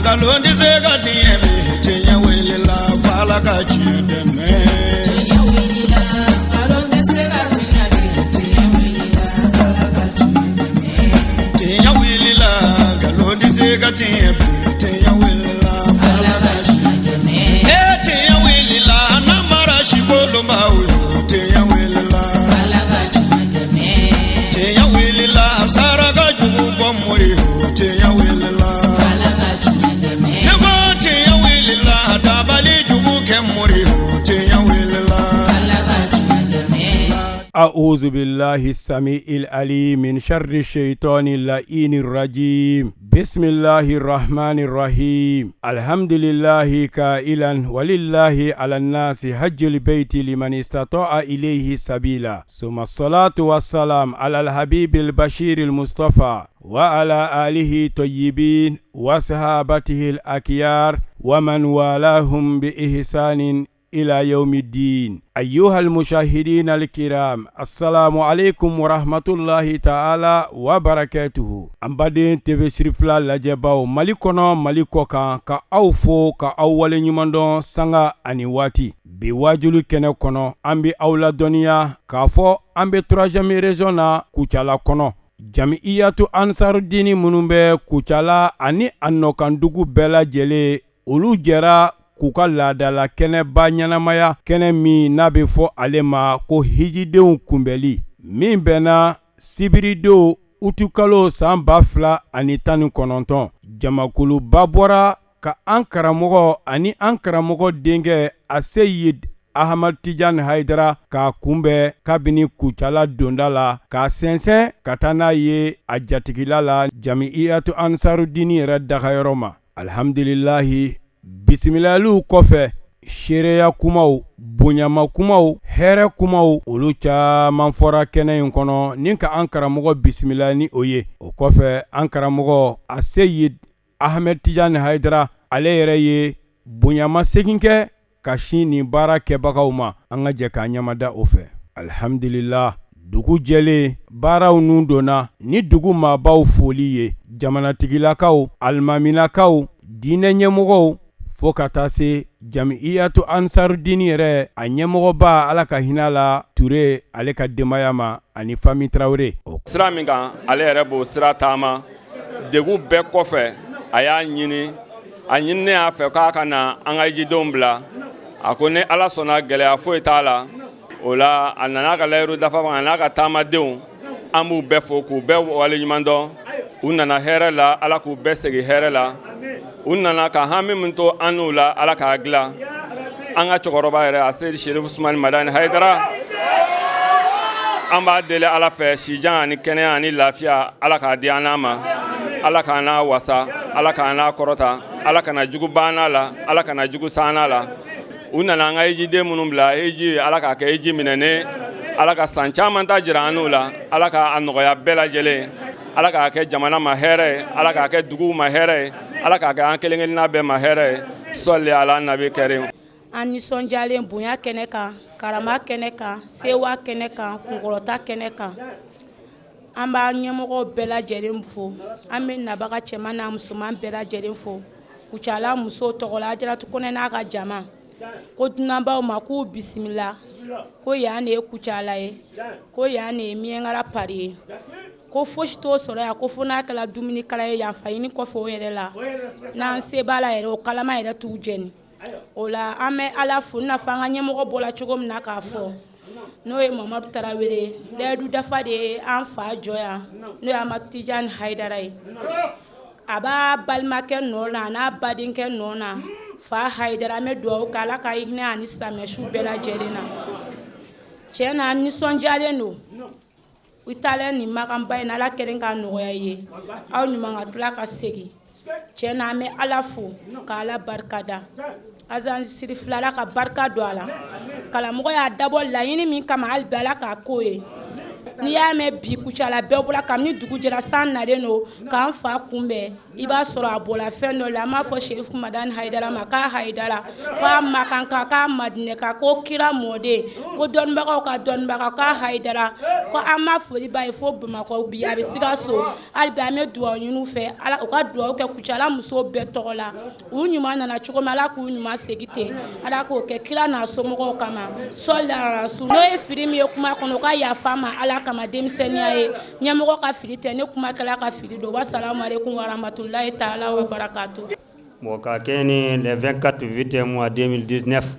Nkalon tɛ se ka tiɲɛ bi, tiɲɛ wulila f'Ala ka tiɲɛ dɛmɛ. Tiɲɛ wulila, nkalon tɛ se ka tiɲɛ bi, tiɲɛ wulila, Ala ka tiɲɛ dɛmɛ. Tiɲɛ wulila, nkalon tɛ se ka tiɲɛ bi, tiɲɛ wulila Ala f'Ala ka tiɲɛ dɛmɛ. E tiɲɛ wulila, namara sikolonbaw yo, tiɲɛ wulila. Ala ka tiɲɛ dɛmɛ. Tiɲɛ wulila, saraka jugu bɔ mori yo, tiɲɛ wulila. Ala ka tiɲɛ dɛmɛ. Ne ko tiɲɛ wulila, dabali jugu kɛ mori yo, tiɲɛ wulila. Ala ka tiɲɛ dɛmɛ. أعوذ بالله السميع العليم من شر الشيطان اللعين الرجيم بسم الله الرحمن الرحيم الحمد لله كائلا ولله على الناس حج البيت لمن استطاع إليه سبيلا ثم الصلاة والسلام على الحبيب البشير المصطفى وعلى آله طيبين وصحابته الأكيار ومن والاهم بإحسان إلى يوم الدين. أيها المشاهدين الكرام، السلام عليكم ورحمة الله تعالى وبركاته. An baden TV Sirifila lajɛbaw Mali kɔnɔ, Mali kɔ kan, ka aw fo ka aw waleɲuman dɔn sanga ani waati. Bi wajulu kɛnɛ kɔnɔ, an bɛ aw ladɔnniya k'a fɔ an bɛ troisième région na, Kucala kɔnɔ. Jamiyatu Ansarudini minnu bɛ Kucala ani a nɔkandugu bɛɛ lajɛlen, olu jɛra k'u ka laadala kɛnɛba ɲɛnamaya, kɛnɛ min n'a bɛ fɔ ale ma ko hijidenw kunbɛli, min bɛnna sibiridon utukalo san 2019. Jamakuluba bɔra ka an karamɔgɔ ani an karamɔgɔ denkɛ Aseyid Ahmad Tijani Hayidara k'a kunbɛn kabini Kucala donda la, k'a sɛnsɛn ka taa n'a ye a jatigila la, Jamiyatu Ansarudini yɛrɛ dagayɔrɔ ma. Alihamdulilahi, bisimilaliw kɔfɛ, seereya kumaw, bonyama kumaw, hɛrɛ kumaw, olu caman fɔra kɛnɛ in kɔnɔ ni ka an karamɔgɔ bisimila ni o ye. O kɔfɛ, an karamɔgɔ Aseyid Ahmed Tijani Hayidara, ale yɛrɛ ye bonyama segin kɛ ka sin nin baara kɛbagaw ma. An ka jɛ k'an ɲamada o fɛ. Alihamdulila, dugu jɛlen, baaraw nun donna ni dugu maabaw foli ye, jamanatigilakaw, alimaminakaw, diinɛ ɲɛmɔgɔw, fo ka taa se Jamiyatu Ansarudini yɛrɛ a ɲɛmɔgɔba, Ala ka hinɛ la, Ture, ale ka denbaya ma ani Fami Tarawele. Sira min kan, ale yɛrɛ b'o sira taama. Degun bɛɛ kɔfɛ, a y'a ɲini, a ɲini y'a fɛ k'a ka na an ka hijidenw bila. A ko ni Ala sɔnna, gɛlɛya foyi t'a la. O la, a nana ka layiru dafa, a n'a ka taamadenw, an b'u bɛɛ fo k'u bɛɛ waleɲuman dɔn. U nana hɛrɛ la, Ala k'u bɛɛ segin hɛrɛ la. U nana ka hami min to an n'u la, Ala k'a dilan. An ka cɛkɔrɔba yɛrɛ, a se Serifu Usumani Madani Hayidara, an b'a deli Ala fɛ, sijan ani kɛnɛya ani lafiya, Ala k'a di an n'a ma. Ala k'an n'a wasa, Ala k'an n'a kɔrɔta, Ala kana jugu banna la, Ala kana jugu sanna la. U nana an ka hijiden minnu bila hiji, Ala k'a kɛ hiji minɛnen. Ala ka san caman ta jira an n'u la. Ala k'a nɔgɔya bɛɛ lajɛlen. Ala k'a kɛ jamana ma hɛrɛ ye, Ala k'a kɛ duguw ma hɛrɛ ye, Ala k'a kɛ an kelen kelenna bɛɛ ma hɛrɛ ye. Sɔli ala nabi karim. An nisɔndiyalen bonya kɛnɛ kan, karama kɛnɛ kan, sewa kɛnɛ kan, kunkɔrɔta kɛnɛ kan. An b'an ɲɛmɔgɔw bɛɛ lajɛlen fo. An bɛ nabaga cɛman n'a musoman bɛɛ lajɛlen fo Kucala musow tɔgɔ la. Ajaratu Kɔnɛ n'a ka jama ko dunanbaw ma k'u bisimila, ko yan de ye Kucala ye, ko yan de ye Miɲankara pari ye, ko fosi t'o sɔrɔ yan, ko fo n'a kɛra dumunikala ye. Yafa ɲini kɔfɛ, o yɛrɛ la, n'an se b'a la yɛrɛ, o kalama yɛrɛ t'u jɛni. O la, an bɛ Ala fo, i n'a fɔ an ka ɲɛmɔgɔ bɔra cogo min na k'a fɔ, n'o ye Mamadu Tarawele. Layidu dafa de ye an fa jɔ yan, n'o ye Amadu Tijani Hayidara ye. A b'a balimakɛ nɔ na, a n'a badenkɛ nɔ na, fa Hayidara. An bɛ dugawu kɛ, Ala ka hinɛ ani silamɛ su bɛɛ lajɛlen na. Tiɲɛ na, an nisɔndiyalen don. U taalen nin makanba in na, Ala kɛlen k'a nɔgɔya i ye, aw ɲuman ka tila ka segin. Tiɲɛ na, an bɛ Ala fo ka Ala barika da. Azan Sirifila, Ala ka barika don a la. Karamɔgɔ y'a dabɔ laɲini min kama, hali bi Ala k'a k'o ye. N'i y'a mɛn bi Kucala bɛɛ bɔra, kabini dugu jɛra, san nalen don k'an fa kunbɛn, i b'a sɔrɔ a bɔra fɛn dɔ la. An b'a fɔ Serifu Madani Hayidara ma k'a Hayidara, k'a Makanka, k'a Madinɛka, ko kira mɔden, ko dɔnnibagaw ka dɔnnibaga, k'a Hayidara, ko an b'a foli b'a ye fo Bamakɔ. Bi a bɛ Sikaso. Hali bi an bɛ dugawu ɲini u fɛ, Ala u ka dugawu kɛ Kucala musow bɛɛ tɔgɔ la. U ɲuman nana cogo min, Ala k'u ɲuman segin ten. Ala k'o kɛ kira n'a somɔgɔw kama, sɔli rasul. N'o ye fili min ye kuma kɔnɔ, u ka yafa ma Ala kama. Denmisɛnninya ye, ɲɛmɔgɔ ka fili tɛ, ne kumakɛla ka fili don. Wasalamu aleykum warahmatulahi taala wa barakatu. Bon, ka kɛ ni le 24 8 mois 2019,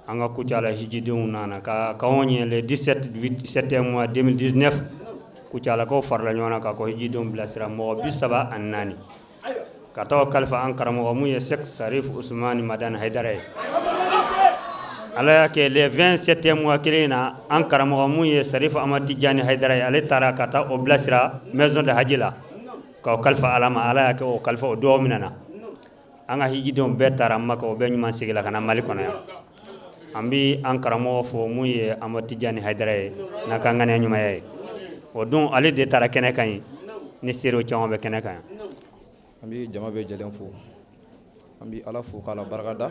an ka Kucala hijidenw nana ka k'anw ye. Le 17 8 7 mois 2019, Kucalakaw farala ɲɔgɔn na ka kɔ hijidenw bilasira, mɔgɔ 34, ka taa kalifa an karamɔgɔ mun ye Sɛk Sarif Usumani Madani Hayidara ye. Ala y'a kɛ, le 27 mois kelen na, an karamɔgɔ mun ye Sarif Amadu Tijani Hayidara ye, ale taara ka taa o bilasira maison de haji la, k'o kalifa Ala ma. Ala y'a kɛ, o kalifa o dugawu minɛna. An ka hijidenw bɛɛ taara Maka, o bɛɛ ɲuman seginna ka na Mali kɔnɔ yan. An bɛ an karamɔgɔ fo mun ye Amadu Tijani Hayidara ye, n'a ka ŋaniya ɲumanya ye. O don, ale de taara kɛnɛ kan ye ni seerew caman bɛ kɛnɛ kan yan. An bɛ jama bɛɛ jɛlen fo. An bɛ Ala fo k'Ala barikada,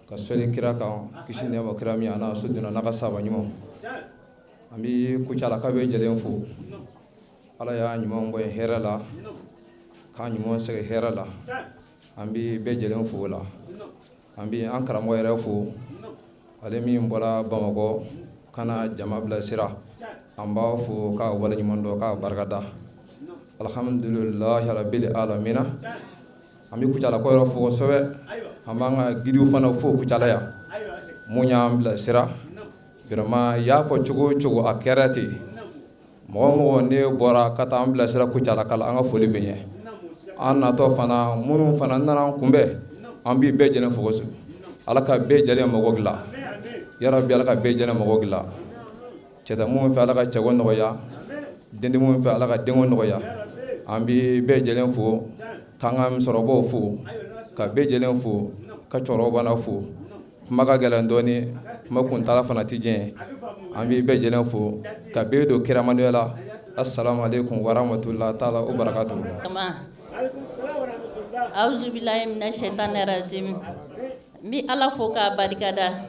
ka sɔli kira kan, kisi nɛɛma kira min a n'a so donna n'a ka sahaba ɲumanw. An bɛ Kucalaka bɛɛ jɛlen fo. Ala y'a ɲuman bɔ yen hɛrɛ la, k'a ɲuman segin hɛrɛ la. An bɛ bɛɛ jɛlen fo o la. An bɛ an karamɔgɔ yɛrɛ fo, ale min bɔra Bamakɔ ka na jama bilasira. An b'a fo k'a waleɲuman dɔn, k'a barikada. Alhamdulilahi rabbil alamina. An bɛ Kucalakaw yɛrɛ fo kosɛbɛ. An b'an ka guidew fana fo Kucala yan, mun y'an bilasira. Vraiment, i y'a fɔ cogo o cogo, a kɛra ten. Mɔgɔ mɔgɔ ne bɔra ka taa an bilasira Kucalaka la, an ka foli bɛ ɲɛ. An natɔ fana, minnu fana nana an kunbɛn, an bɛ bɛɛ jɛlen fo kosɛbɛ. Ala ka bɛɛ jɛlen mago dilan yarabi. Ala ka bɛɛ jɛlen mago dilan. Cɛta minnu fɛ, Ala ka cɛko nɔgɔya. Den minnu fɛ, Ala ka denko nɔgɔya. An bɛ bɛɛ jɛlen fo, k'an ka musokɔrɔbaw fo, ka bɛɛ jɛlen fo, ka cɛkɔrɔba fo. Kuma ka gɛlɛn dɔɔni, kuma kuntala fana tɛ diɲɛ. An bɛ bɛɛ jɛlen fo, ka bɛɛ don kiramaya la. Assalamu alaikum warahmatullahi taala wa barakatuh. Auzubillahi minash shaitani rajim. N bɛ Ala fo k'a barikada,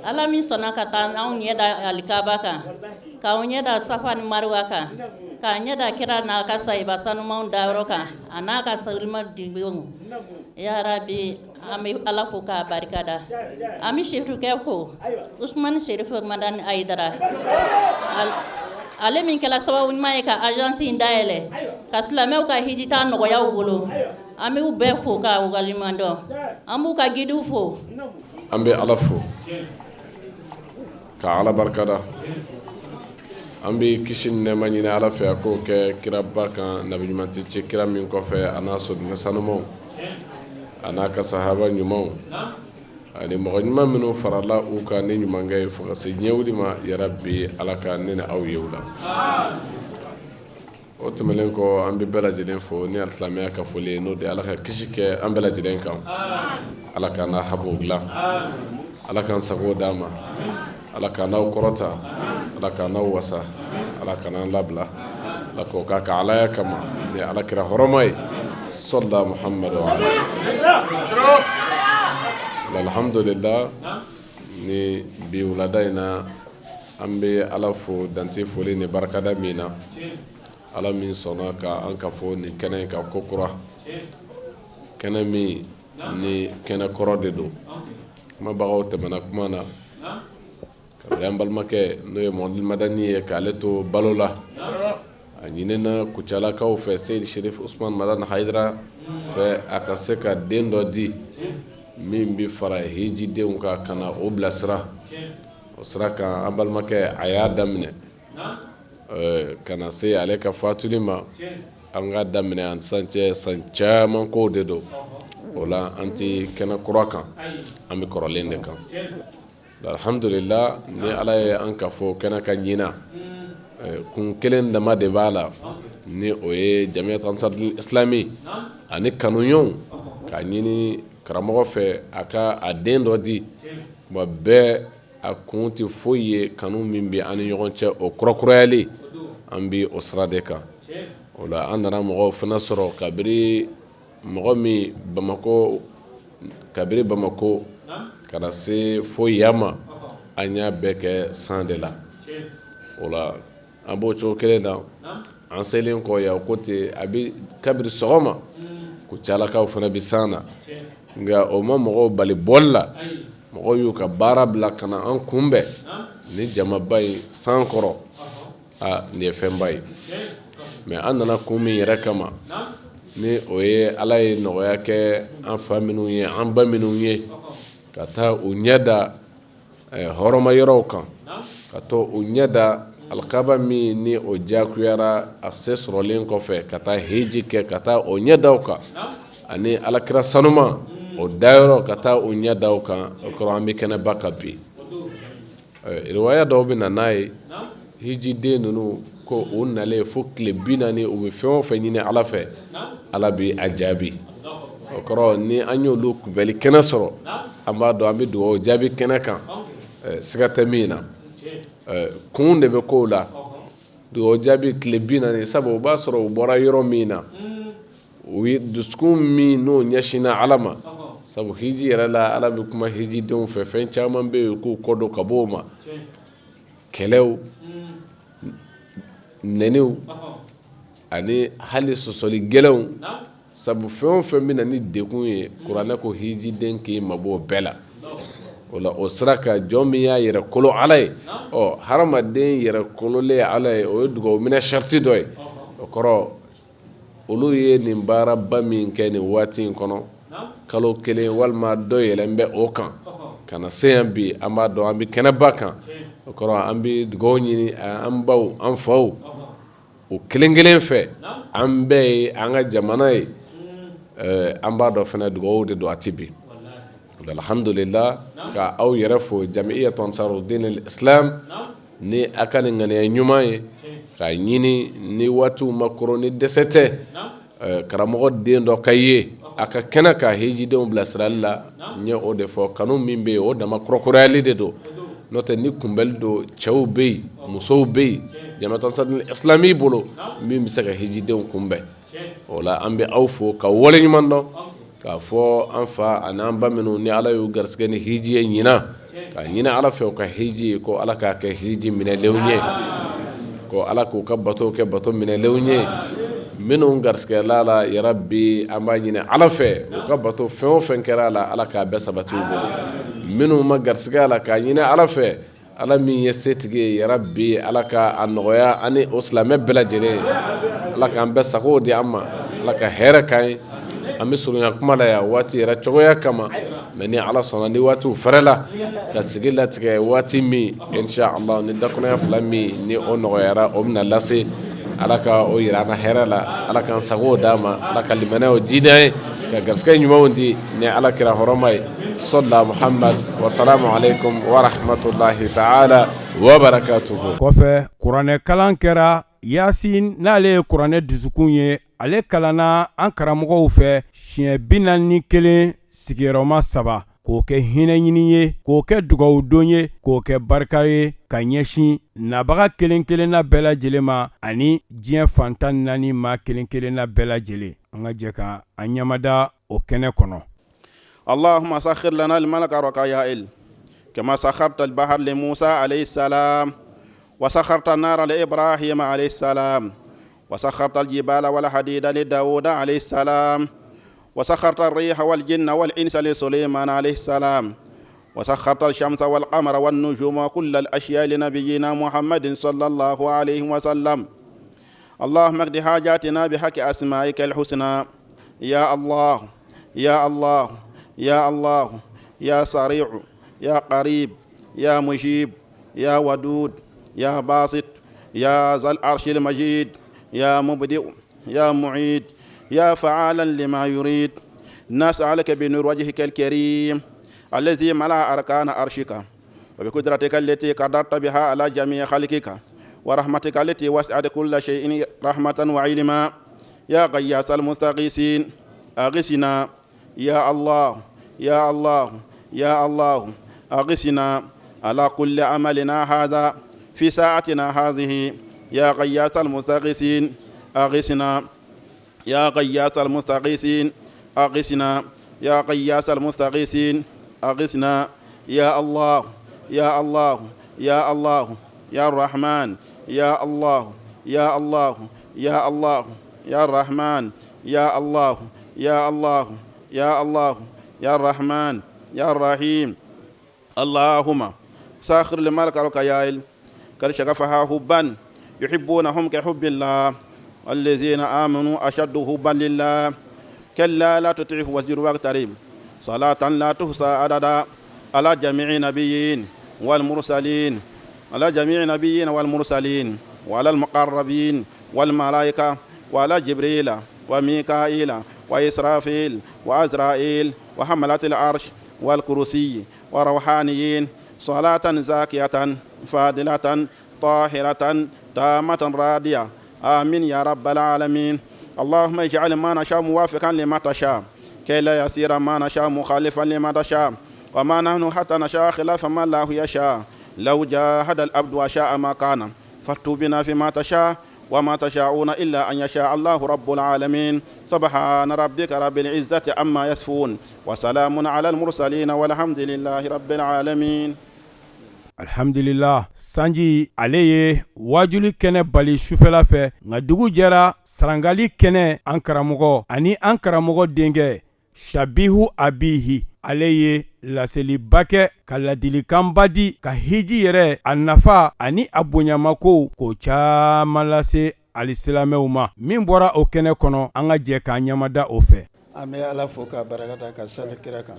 Ala min sɔnna ka taa anw ɲɛ da alikaba kan, k'anw ɲɛ da Safa ni Mariwa kan, k'an ɲɛ da kira n'a ka sahiba sanumanw dayɔrɔ kan, a n'a ka salima didenw. Ya rabi, an bɛ Ala fo k'a barikada. An bɛ serifukɛ fo, Usumani Serifu Madani Ayidara, ale min kɛra sababu ɲuman ye ka agence in dayɛlɛ ka silamɛw ka hijita nɔgɔya u bolo. An b'u bɛɛ fo k'a waleɲuman dɔn. An b'u ka guidew fo. An bɛ Ala fo ka Ala barikada. An bɛ kisi ni nɛɛma ɲini Ala fɛ, a k'o kɛ kiraba kan, nabi ɲuman tɛ ci kira min kɔfɛ, a n'a soden sanumaw, a n'a ka sahaba ɲumanw, ani mɔgɔ ɲuman minnu farala u kan ni ɲumankɛ ye fo ka se diɲɛ wuli ma. Yarabi, Ala ka ne ni aw ye u la. O tɛmɛnen kɔ, an bɛ bɛɛ lajɛlen fo ni alisilamɛya ka foli ye, n'o de Ala ka kisi kɛ an bɛɛ lajɛlen kan. Ala k'an n'a habuw dilan. Ala k'an sago d'an ma. Ala k'an n'aw kɔrɔta. Ala k'an n'aw wasa. Ala kan'an labila. Ala k'o k'a ka alaya kama ni Ala kira hɔrɔma ye, sɔla Muhamadu. Alhamdulillah, ni bi wulada in na, an bɛ Ala fo dante foli ni barikada min na, Ala min sɔnna ka an ka fɔ nin kɛnɛ in ka ko kura, kɛnɛ min ni kɛnɛ kɔrɔ de don. Kumabagaw tɛmɛna kuma na. Kabini an balimakɛ, n'o ye Mɔdi Madani ye, k'ale to balo la, a ɲinina Kucalakaw fɛ, Seyidi Sherif Usman Madani Hayidara fɛ, a ka se ka den dɔ di min bɛ fara hijidenw kan ka na o bilasira. O sira kan, an balimakɛ a y'a daminɛ ka na se ale ka fatuli ma. An ka daminɛ an sisan cɛ, san caman kow de don. O la, an tɛ kɛnɛ kura kan, an bɛ kɔrɔlen de kan. Alhamdulillah, ni Ala ye an ka fɔ kɛnɛ ka ɲina, kun kelen dama de b'a la, ni o ye Jamiyatu Ansarudin Islami ani kanuɲɔgɔnw k'a ɲini karamɔgɔ fɛ, a ka a den dɔ di. Kuma bɛɛ A kun tɛ foyi ye kanu min bɛ an ni ɲɔgɔn cɛ, o kurakurayali, an bɛ o sira de kan. O la an nana mɔgɔw fana sɔrɔ kabiri mɔgɔ min Bamakɔ, kabiri Bamakɔ ka na se fo yan ma, an y'a bɛɛ kɛ san de la. O la an b'o cogo kelen na, an selen kɔ yan ko ten, a bɛ kabiri sɔgɔma Kucalakaw fana bɛ san na, nka o ma mɔgɔw bali bɔli la. Mɔgɔw y'u ka baara bila ka na an kunbɛn ni jamaba ye san kɔrɔ. Aa, nin ye fɛnba ye. Mais an nana kun min yɛrɛ kama, ni o ye Ala ye nɔgɔya kɛ an fa minnu ye, an ba minnu ye, ka taa u ɲɛ da hɔrɔnma yɔrɔw kan, ka taa u ɲɛ da alikaba min ni o diyakuyara a se sɔrɔlen kɔfɛ ka taa hiji kɛ, ka taa o ɲɛ da o kan, ani alakira sanuma o dayɔrɔ, ka taa o ɲɛ da o kan. O kɔrɔ an bɛ kɛnɛba kan bi. Riwaya dɔw bɛ na n'a ye, hijiden ninnu ko u nalen fo tile 40, u bɛ fɛn o fɛn ɲini Ala fɛ, Ala bɛ a jaabi. O kɔrɔ ni an y'olu kunbɛli kɛnɛ sɔrɔ, an b'a dɔn an bɛ dugawu jaabi kɛnɛ kan, siga tɛ min na. Kun de bɛ kow la. Dugawu jaabi tile 40, sabu o b'a sɔrɔ u bɔra yɔrɔ min na, u ye dusukun min n'o ɲɛsinna Ala ma. Sabu hiji yɛrɛ la, Ala bɛ kuma hijidenw fɛ, fɛn caman bɛ yen k'u kɔ don ka bɔ o ma, kɛlɛw, nɛniw, ani hali sɔsɔli gɛlɛnw. Sabu fɛn o fɛn bɛ na ni degun ye, kuranɛ ko hijiden k'i mabɔ o bɛɛ la. O la o sira kan, jɔn min y'a yɛrɛ kolo Ala ye, ɔ hadamaden yɛrɛ kololen Ala ye, o ye dugawu minɛ sariti dɔ ye. O kɔrɔ olu ye nin baaraba min kɛ nin waati in kɔnɔ, kalo kelen walima dɔ yɛlɛn bɛ o kan ka na se yan bi, an b'a dɔn an bɛ kɛnɛba kan. O kɔrɔ an bɛ dugawu ɲini an baw, an faw, o kelen kelen fɛ, an bɛɛ ye an ka jamana ye. An b'a dɔn fana dugawu de don a tɛ bin. Alhamdulila, ka aw yɛrɛ fo Jamiyatu Ansarudin Islam ni a ka nin ŋaniya ɲuman ye k'a ɲini ni waatiw ma kɔrɔ ni dɛsɛ tɛ, karamɔgɔ den dɔ ka ye a ka kɛnɛ ka hijidenw bilasirali la. N ye o de fɔ, kanu min bɛ yen, o dama kurakurayali de don. N'o tɛ ni kunbɛli don, cɛw bɛ yen, musow bɛ yen, Jamiyatu Ansarudin Islami bolo min bɛ se ka hijidenw kunbɛn. O la an bɛ aw fo ka waleɲuman dɔn k'a fɔ an fa ani an ba minnu ni Ala y'u garisɛgɛ ni hiji ye ɲinan, k'a ɲini Ala fɛ u ka hiji ye, ko Ala k'a kɛ hiji minɛlenw ye, ko Ala k'u ka bato kɛ bato minɛlenw ye. Minnu garisɛgɛla la, yarabi, an b'a ɲini Ala fɛ u ka bato fɛn o fɛn kɛra a la, Ala k'a bɛɛ sabati u bolo. Minnu ma garisɛgɛ a la, k'a ɲini Ala fɛ, Ala min ye setigi ye, yarabi, Ala ka a nɔgɔya ani o silamɛ bɛɛ lajɛlen ye. Ala k'an bɛɛ sago di an ma, Ala ka hɛrɛ k'an ye. An bɛ surunya kuma la yan waati yɛrɛ cogoya kama, mais ni Ala sɔnna, ni waatiw fɛrɛla ka sigi latigɛ waati min, insha Allah, ni dakurunya fila min ni o nɔgɔyara, o bɛna lase. Ala ka o yira an na hɛrɛ la, Ala k'an sago d'an ma, Ala ka limaniyaw jiidi an ye, ka garisɛgɛ ɲumanw di ni Ala kira hɔrɔma ye, sɔla Muhamad wa salamu aleykum wa rahmatulahi taala wa barakatuhu. Kɔfɛ, kuranɛ kalan kɛra. Yasin, n'ale ye kuranɛ dusukun ye, ale kalanna an karamɔgɔw fɛ siɲɛ 41 sigiyɔrɔma saba, k'o kɛ hinɛ ɲini ye, k'o kɛ dugawudon ye, k'o kɛ barika ye ka ɲɛsin nabaga kelen kelenna bɛɛ lajɛlen ma ani diɲɛ fan 14 maa kelen kelenna bɛɛ lajɛlen. An ka jɛ ka an ɲɛmada o kɛnɛ kɔnɔ. اللهم سخر لنا الملك ركايائل كما سخرت البحر لموسى عليه السلام وسخرت النار لإبراهيم عليه السلام وسخرت الجبال والحديد لداود عليه السلام وسخرت الريح والجن والإنس لسليمان عليه السلام وسخرت الشمس والقمر والنجوم وكل الأشياء لنبينا محمد صلى الله عليه وسلم اللهم اقض حاجاتنا بحق أسمائك الحسنى يا الله يا الله يا الله يا سريع يا قريب يا مجيب يا ودود يا باسط يا ذا العرش المجيد يا مبدئ يا معيد يا فعالا لما يريد نسألك بنور وجهك الكريم الذي ملأ أركان عرشك وبقدرتك التي قدرت بها على جميع خلقك ورحمتك التي وسعت كل شيء رحمة وعلما يا غياث المستغيثين أغثنا يا الله يا الله يا الله أغثنا. على كل عملنا هذا في ساعتنا هذه. يا غياث المستغيثين أغثنا، يا غياث المستغيثين أغثنا، يا غياث المستغيثين أغثنا. يا الله يا الله يا الله يا الرحمن، يا الله يا الله يا الله يا الرحمن، يا الله يا الله يا الله يا الرحمن يا الرحيم. اللهم ساخر لملك الكيال قد شغفها حبا يحبونهم كحب الله والذين آمنوا أشد حبا لله. كلا لا تطعه واسجد واقترب صلاة لا تحصى عددا على جميع نبيين والمرسلين، على جميع نبيين والمرسلين وعلى المقربين والملائكة وعلى جبريل وميكائيل وإسرافيل وعزرائيل وحملة العرش والكرسي وروحانيين صلاة زاكية فاضلة طاهرة تامة راضية. آمين يا رب العالمين. اللهم اجعل ما نشاء موافقا لما تشاء كي لا يصير ما نشاء مخالفا لما تشاء، وما نحن حتى نشاء خلاف ما الله يشاء. لو جاهد العبد وشاء ما كان، فاكتب بنا فيما تشاء وما تشاءون إلا أن يشاء الله رب العالمين. سبحان ربك رب العزة عما يصفون وسلام على المرسلين والحمد لله رب العالمين. Alhamdulillah, sanji ale ye wajuli kɛnɛ bali sufɛla fɛ, nka dugu jɛra sarangali kɛnɛ an karamɔgɔ ani an karamɔgɔ denkɛ Shabihu Abihi ale ye laseliba kɛ ka ladilikanba di ka hiji yɛrɛ a nafa ani a bonyamako k'o caman lase alisilamɛw ma. Min bɔra o kɛnɛ kɔnɔ, an ka jɛ k'an ɲamada o fɛ. An bɛ Ala fo k'a barika da ka sali kira kan.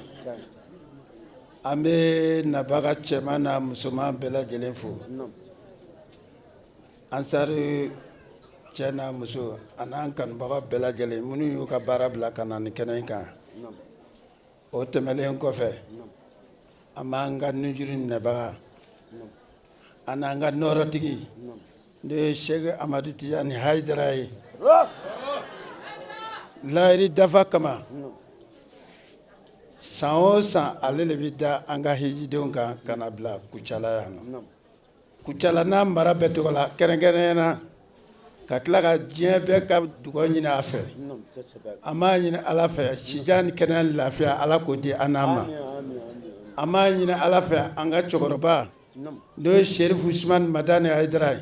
An bɛ nabaga cɛman n'a musoman bɛɛ lajɛlen fo, ansari cɛ n'a muso an'an kanubaga bɛɛ lajɛlen minnu y'u ka baara bila ka na nin kɛnɛ in kan. O tɛmɛnen kɔfɛ, an b'an ka nujuru minɛbaga an'an ka nɔɔrɔtigi, n'o ye Sɛki Amadu Tijani Hayidara ye, layiri dafa kama san o san ale de bɛ da an ka hijidenw kan ka na bila Kucala yan nɔ. Kucala n'a mara bɛɛ tɔgɔ la, kɛrɛnkɛrɛnnenya na, ka tila ka diɲɛ bɛɛ ka dugawu ɲini a fɛ. An b'a ɲini Ala fɛ, sijan ni kɛnɛya ni lafiya, Ala k'o di an n'a ma. An b'a ɲini Ala fɛ, an ka cɛkɔrɔba n'o ye Serifu Usumani Madani Hayidara ye,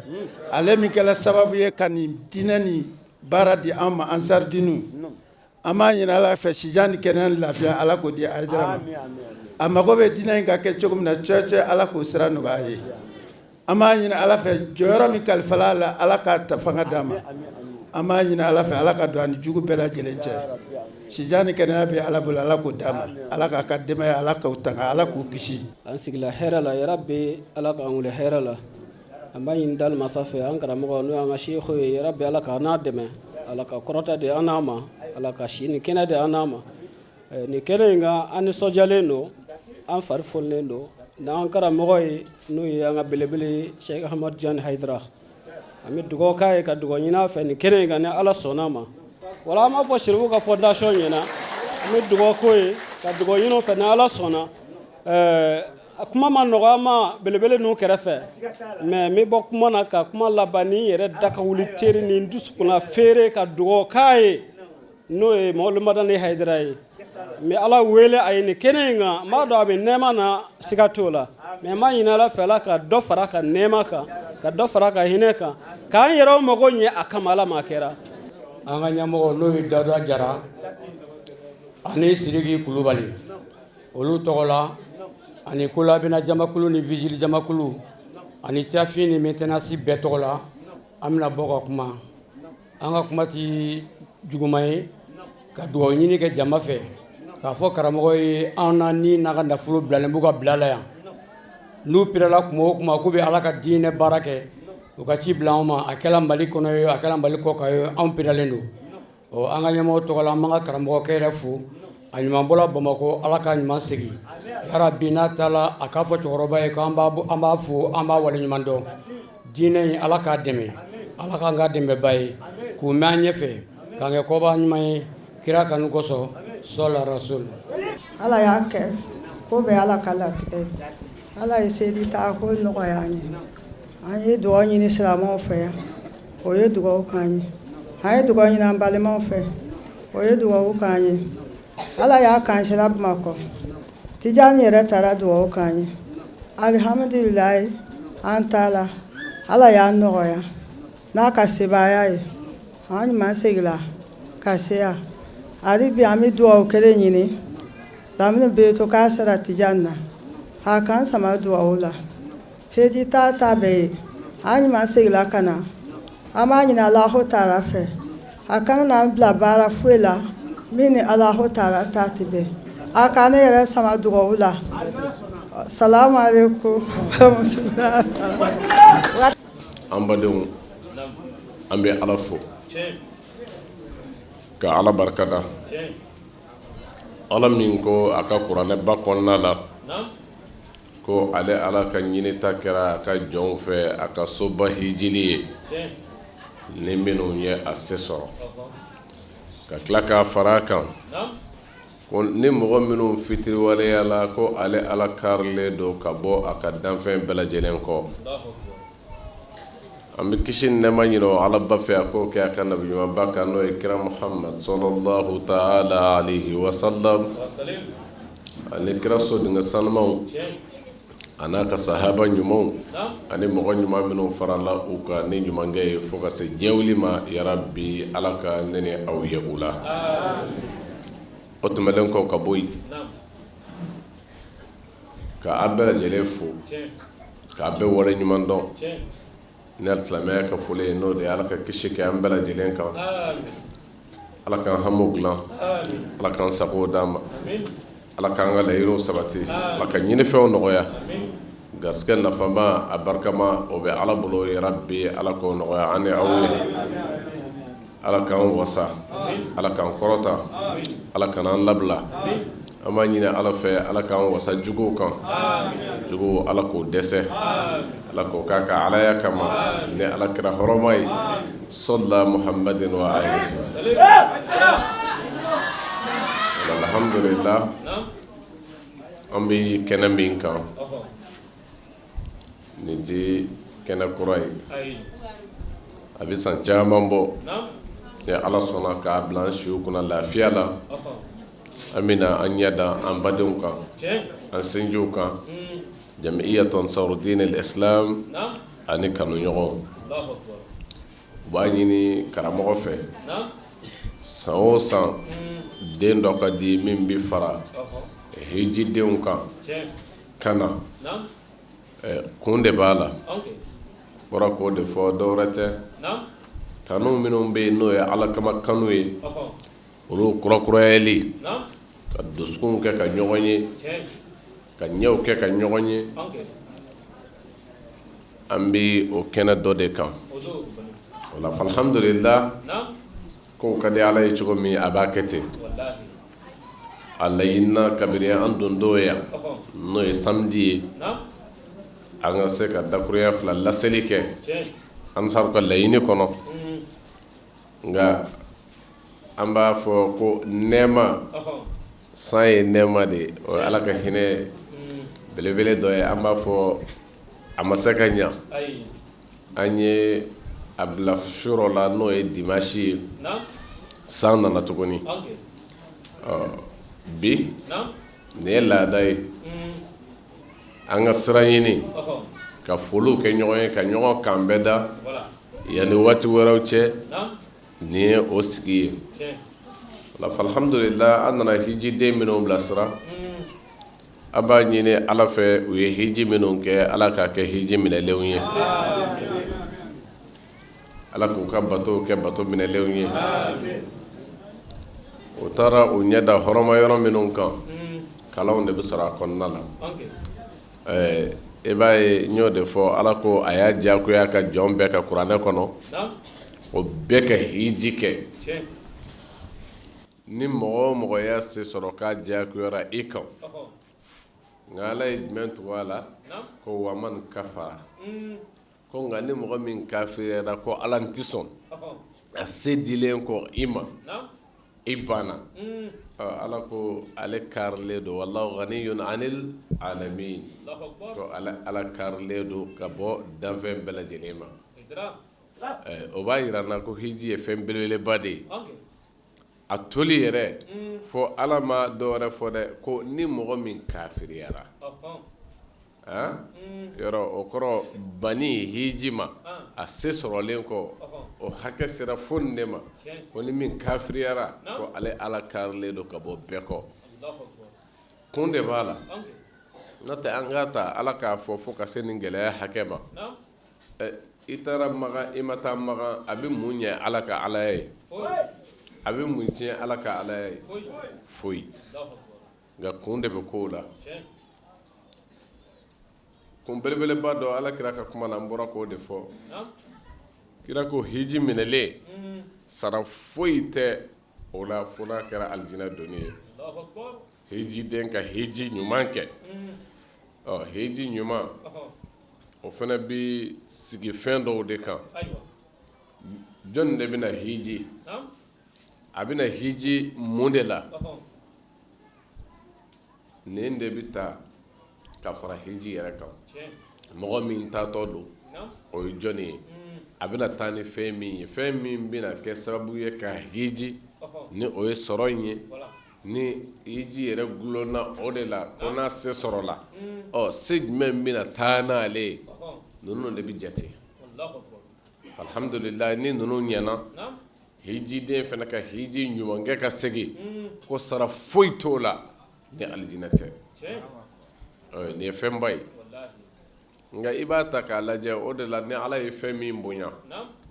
ale min kɛra sababu ye ka nin diinɛ nin baara di an ma, Ansaridinu, an b'a ɲini Ala fɛ, sijan ni kɛnɛya ni lafiya, Ala k'o di Hayidara ma. A mago bɛ diinɛ in ka kɛ cogo min na cɛ, Ala k'o sira nɔgɔya a ye. An b'a ɲini Ala fɛ, jɔyɔrɔ min kalifala a la, Ala k'a ta fanga d'a ma. An b'a ɲini Ala fɛ, Ala ka don a ni jugu bɛɛ lajɛlen cɛ. Sijan ni kɛnɛya bɛ Ala bolo, Ala k'o d'a ma. Ala k'a ka denbaya, Ala k'u tanga, Ala k'u kisi. An sigila hɛrɛ la, yarabi Ala k'an wuli hɛrɛ la. An b'a ɲini dali masa fɛ, an karamɔgɔ n'o y'an ka seku ye, yarabi Ala k'an n'a dɛmɛ, Ala ka kɔrɔta di an n'a ma, Ala ka si ni kɛnɛ di an n'a ma. Nin kɛnɛ in kan, an nisɔndiyalen don, an fari fonilen don n'an karamɔgɔ ye, n'o ye an ka belebele ye, Sɛki Ahmadu Tijani Hayidara. An bɛ dugawu k'a ye ka dugawu ɲini a fɛ nin kɛnɛ in kan, ni Ala sɔnna a ma. Wala an b'a fɔ Sirifu ka fondation ɲɛna, an bɛ dugawu k'o ye ka dugawu ɲini o fɛ, ni Ala sɔnna. A kuma ma nɔgɔ an ma belebele ninnu kɛrɛfɛ, mais n bɛ bɔ kuma na ka kuma laban ni n yɛrɛ da ka wuli teri ni n dusukunna feere ka dugawu k'a ye, n'o ye Mawuludu Madani Hayidara ye. N bɛ Ala wele a ye nin kɛnɛ in kan. N b'a dɔn a bɛ nɛɛma na, siga t'o la, mais n b'a ɲini Ala fɛ, Ala ka dɔ fara a ka nɛɛma kan, ka dɔ fara a ka hinɛ kan, k'an yɛrɛw mago ɲɛ a kama. Ala ma kɛra. An ka ɲɛmɔgɔ, n'o ye Dawuda Jara ani Sidiki Kulubali, olu tɔgɔ la, ani kolabɛnna jamakulu ni vigile jamakulu ani cafin ni maintenance bɛɛ tɔgɔ la, an bɛna bɔ ka kuma. An ka kuma ti juguman ye, ka dugawu ɲini kɛ jama fɛ, k'a fɔ karamɔgɔ ye, an na ni n'a ka nafolo bilalen b'u ka bila la yan. N'u pirala kuma o kuma k'u bɛ Ala ka diinɛ baara kɛ, u ka ci bila anw ma. A kɛra Mali kɔnɔ ye, a kɛra Mali kɔ kan ye, anw piralen don. Ɔ, an ka ɲɛmɔgɔ tɔgɔ la, an b'an ka karamɔgɔkɛ yɛrɛ fo. A ɲuman bɔla Bamakɔ, Ala k'a ɲuman segin yarabi. N'a taara, a k'a fɔ cɛkɔrɔba ye k'an b'a fo, an b'a waleɲuman dɔn. Diinɛ in, Ala k'a dɛmɛ, Ala k'an ka dɛmɛba ye, k'u mɛn an ɲɛfɛ, k'an kɛ kɔba ɲuman ye kira kanu kosɔn, sɔla rasul. Ala y'a kɛ, ko bɛ Ala ka latigɛ. Ala ye seli taa ko nɔgɔya an ye. An ye dugawu ɲini silamɛw fɛ yan, o ye dugawu k'an ye. An ye dugawu ɲini an balimaw fɛ, o ye dugawu k'an ye. Ala y'a k'an sera Bamakɔ. Tijani yɛrɛ taara dugawu k'an ye. Alihamudulilayi, an taara. Ala y'a nɔgɔya n'a ka sebaaya ye. An ɲuman seginna ka se yan. Hali bi an bɛ dugawu kelen ɲini. Lamini bɛ to k'a sera Tijani na. A k'an sama dugawu la. Hiji taa ta bɛɛ ye. An ɲuman seginna ka na. An b'a ɲini Alahu taala fɛ. A kana n'an bila baara foyi la min ni Alahu taala ta tɛ bɛn. A ka ne yɛrɛ sama dugawu la. Salamu aleykum. An badenw, an bɛ Ala fo ka Ala barikada. Ala min ko a ka kuranɛba kɔnɔna la ko ale Ala ka ɲinita kɛra a ka jɔnw fɛ a ka soba hijili ye ni minnu ye a se sɔrɔ, ka tila k'a fara a kan ko ni mɔgɔ minnu fitiriwaleyala ko ale Ala karilen don ka bɔ a ka danfɛn bɛɛ lajɛlen kɔ. An bɛ kisi ni nɛɛma ɲini o Ala ba fɛ, a k'o kɛ a ka nabi ɲumanba kan, n'o ye kira Muhamad sɔlɔlahu taala alayhi wa salam, ani kira sodenkɛ sanumanw, a n'a ka sahaba ɲumanw, ani mɔgɔ ɲuman minnu farala u kan ni ɲumankɛ ye fo ka se diɲɛ wuli ma. Yarabi, Ala ka ne ni aw ye u la. O tɛmɛnen kɔ ka bɔ yen, ka aw bɛɛ lajɛlen fo k'a bɛɛ wale ɲuman dɔn ni silamɛya ka foli ye, n'o de ye Ala ka kisi kɛ an bɛɛ lajɛlen kan, Ala k'an hamiw dilan, Ala k'an sago d'an ma, Ala k'an ka laɲiniw sabati, Ala ka ɲinifɛnw nɔgɔya. Garisɛgɛ nafama a barikama, o bɛ Ala bolo. Yarabi, Ala k'o nɔgɔya an ni aw ye. Ala k'an wasa, Ala k'an kɔrɔta, Ala kana an labila. An b'a ɲini Ala fɛ, Ala k'an wasa juguw kan. Juguw, Ala k'o dɛsɛ, Ala k'o k'a ka alaya kama ni Ala kira hɔrɔma ye, sɔla muhamadin wa alihi. Alhamdulillah, an bɛ kɛnɛ min kan, nin tɛ kɛnɛ kura ye, a bɛ san caman bɔ. Ni Ala sɔnna k'a bila an siw kunna lafiya la, an bɛna an ɲɛ da an badenw kan, an sinjiw kan, jamiyatu ansarudin al-islam ani kanuɲɔgɔnw. U b'a ɲini karamɔgɔ fɛ san o san, den dɔ ka di min bɛ fara hijidenw kan ka na. Kun de b'a la, bɔra k'o de fɔ, dɔwɛrɛ tɛ. Kanu minnu bɛ yen, n'o ye Ala kama kanu ye, olu kurakurayali, ka dusukunw kɛ ka ɲɔgɔn ye, ka ɲɛw kɛ ka ɲɔgɔn ye. An bɛ o kɛnɛ dɔ de kan o la. Alhamdulillah, kow ka di Ala ye cogo min, a b'a kɛ ten. A laɲinina kabini an don don yan, n'o ye samedi ye, an ka se ka dakurunya fila laseli kɛ ansaru ka laɲini kɔnɔ. Nka an b'a fɔ ko nɛɛma, san ye nɛɛma de ye, o ye Ala ka hinɛ belebele dɔ ye. An b'a fɔ a ma se ka ɲa, an ye a bila surɔ la, n'o ye dimanche ye. San nana tuguni bi. Nin ye laada ye, an ka sira ɲini ka foliw kɛ ɲɔgɔn ye, ka ɲɔgɔn kan bɛɛ da yanni waati wɛrɛw cɛ. Nin ye o sigi ye. Alhamdulillah, an nana hijiden minnu bilasira, an b'a ɲini Ala fɛ, u ye hiji minnu kɛ, Ala k'a kɛ hiji minɛlenw ye, Ala k'u ka bato kɛ bato minɛlenw ye. U taara u ɲɛ da hɔrɔma yɔrɔ minnu kan, kalanw de bɛ sɔrɔ a kɔnɔna la. I b'a ye, n y'o de fɔ, Ala ko a y'a diyagoya ka jɔn bɛɛ ka kuranɛ kɔnɔ, o bɛɛ ka hiji kɛ. Ni mɔgɔ o mɔgɔ y'a se sɔrɔ, k'a diyagoyara i kan. Nka Ala ye jumɛn tugu a la? Ko waman kafara, ko nka ni mɔgɔ min kafiriyara, ko Ala n tɛ sɔn a se dilen kɔ i ma. I banna. Ala ko ale karilen don, wallahu ghaniyun anil alamin, ko ala karilen don ka bɔ danfɛn bɛɛ lajɛlen ma. O b'a jira an na ko hiji ye fɛn belebeleba de ye. A toli yɛrɛ fo ala ma dɔwɛrɛ fɔ dɛ, ko ni mɔgɔ min kafiriyara, yɔrɔ o kɔrɔ banni hiji ma a se sɔrɔlen kɔ, o hakɛ sera fo nin de ma, ko ni min kafiriyara, ko ale ala karilen don ka bɔ bɛɛ kɔ. Kun de b'a la, n'o tɛ an k'a ta ala k'a fɔ fo ka se nin gɛlɛya hakɛ ma. I taara Makan, i ma taa Makan, a bɛ mun ɲɛ ala ka alaya ye? A bɛ mun tiɲɛ ala ka alaya ye? Foyi. Nka kun de bɛ kow la, kun belebeleba dɔ ala kira ka kuma na, n bɔra k'o de fɔ. Kira ko hiji minɛlen, sara foyi tɛ o la fo n'a kɛra alijinɛ donni ye. Hijiden ka hiji ɲuman kɛ, ɔ hiji ɲuman o fana bɛ sigi fɛn dɔw de kan. Jɔn de bɛna hiji? A bɛna hiji mun de la? Nin de bɛ ta ka fara hiji yɛrɛ kan. Mɔgɔ min taatɔ don, o ye jɔn ye? A bɛna taa ni fɛn min ye, fɛn min bɛna kɛ sababu ye ka hiji, ni o ye sɔrɔ in ye, ni hiji yɛrɛ gulonna o de la, ko n'a se sɔrɔla, ɔ se jumɛn bɛna taa n'ale ye? Ninnu de bɛ jate. Alhamdulillah, ni ninnu ɲɛna, hijiden fana ka hiji ɲuman kɛ ka segin, ko sara foyi t'o la ni alijinɛ tɛ. Nin ye fɛnba ye. Nka i b'a ta k'a lajɛ, o de la ni ala ye fɛn min bonya,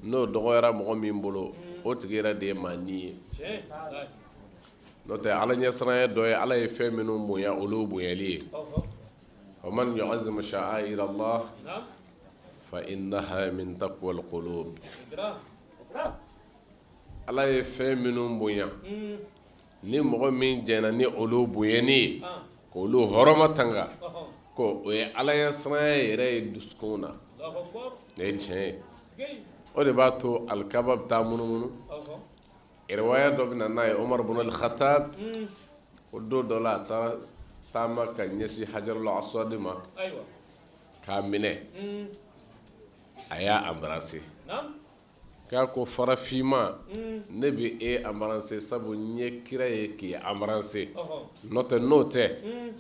n'o dɔgɔyara mɔgɔ min bolo, o tigi yɛrɛ de ye maa ni ye. N'o tɛ, ala ɲɛsiranya dɔ ye ala ye fɛn minnu bonya, olu bonyali ye. Wa man yu'azzim sha'a'ir Allah fa innaha min taqwal qulub. Ala ye fɛn minnu bonya, ni mɔgɔ min jɛnna ni olu bonyani ye, k'olu hɔrɔma tanga, ko o ye ala ɲɛsiranya yɛrɛ ye dusukun na. Nin ye tiɲɛ ye. O de b'a to alikaba bɛ taa munumunu. Riwaya dɔ bɛ na n'a ye, Omar ibn al-Khattab, o don dɔ la, a taara taama ka ɲɛsin Hajarul Aswad ma k'a minɛ, a y'a embrasser. K'a ko farafinma, ne bɛ e embrasser sabu n ye kira ye k'i embrasser, n'o tɛ, n'o tɛ,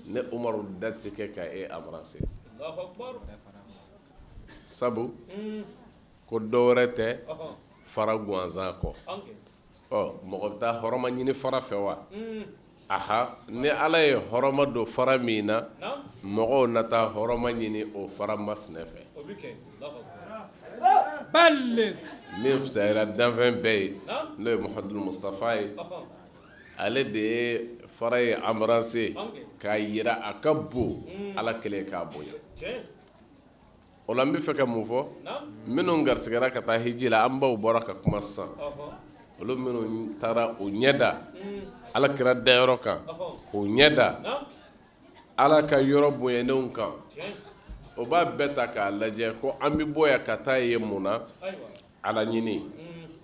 ne Umaru da tɛ kɛ ka e embrasser, sabu ko dɔ wɛrɛ tɛ fara gansan kɔ. Ɔ mɔgɔ bɛ taa hɔrɔma ɲini fara fɛ wa? Aha, ni ala ye hɔrɔma don fara min na, mɔgɔw na taa hɔrɔma ɲini o fara masinɛ fɛ. Min fisayara danfɛn bɛɛ ye, n'o ye Muhamadu Mustafa ye, ale de ye fara ye embrasser k'a jira a ka bon ala kɛlen k'a bonya. O la n bɛ fɛ ka mun fɔ? Minnu garisigɛra ka taa hiji la, an baw bɔra ka kuma sisan, olu minnu taara u ɲɛ da ala kira dayɔrɔ kan, k'u ɲɛ da ala ka yɔrɔ bonyanenw kan, o b'a bɛɛ ta k'a lajɛ ko an bɛ bɔ yan ka taa yen mun na? Ala ɲini.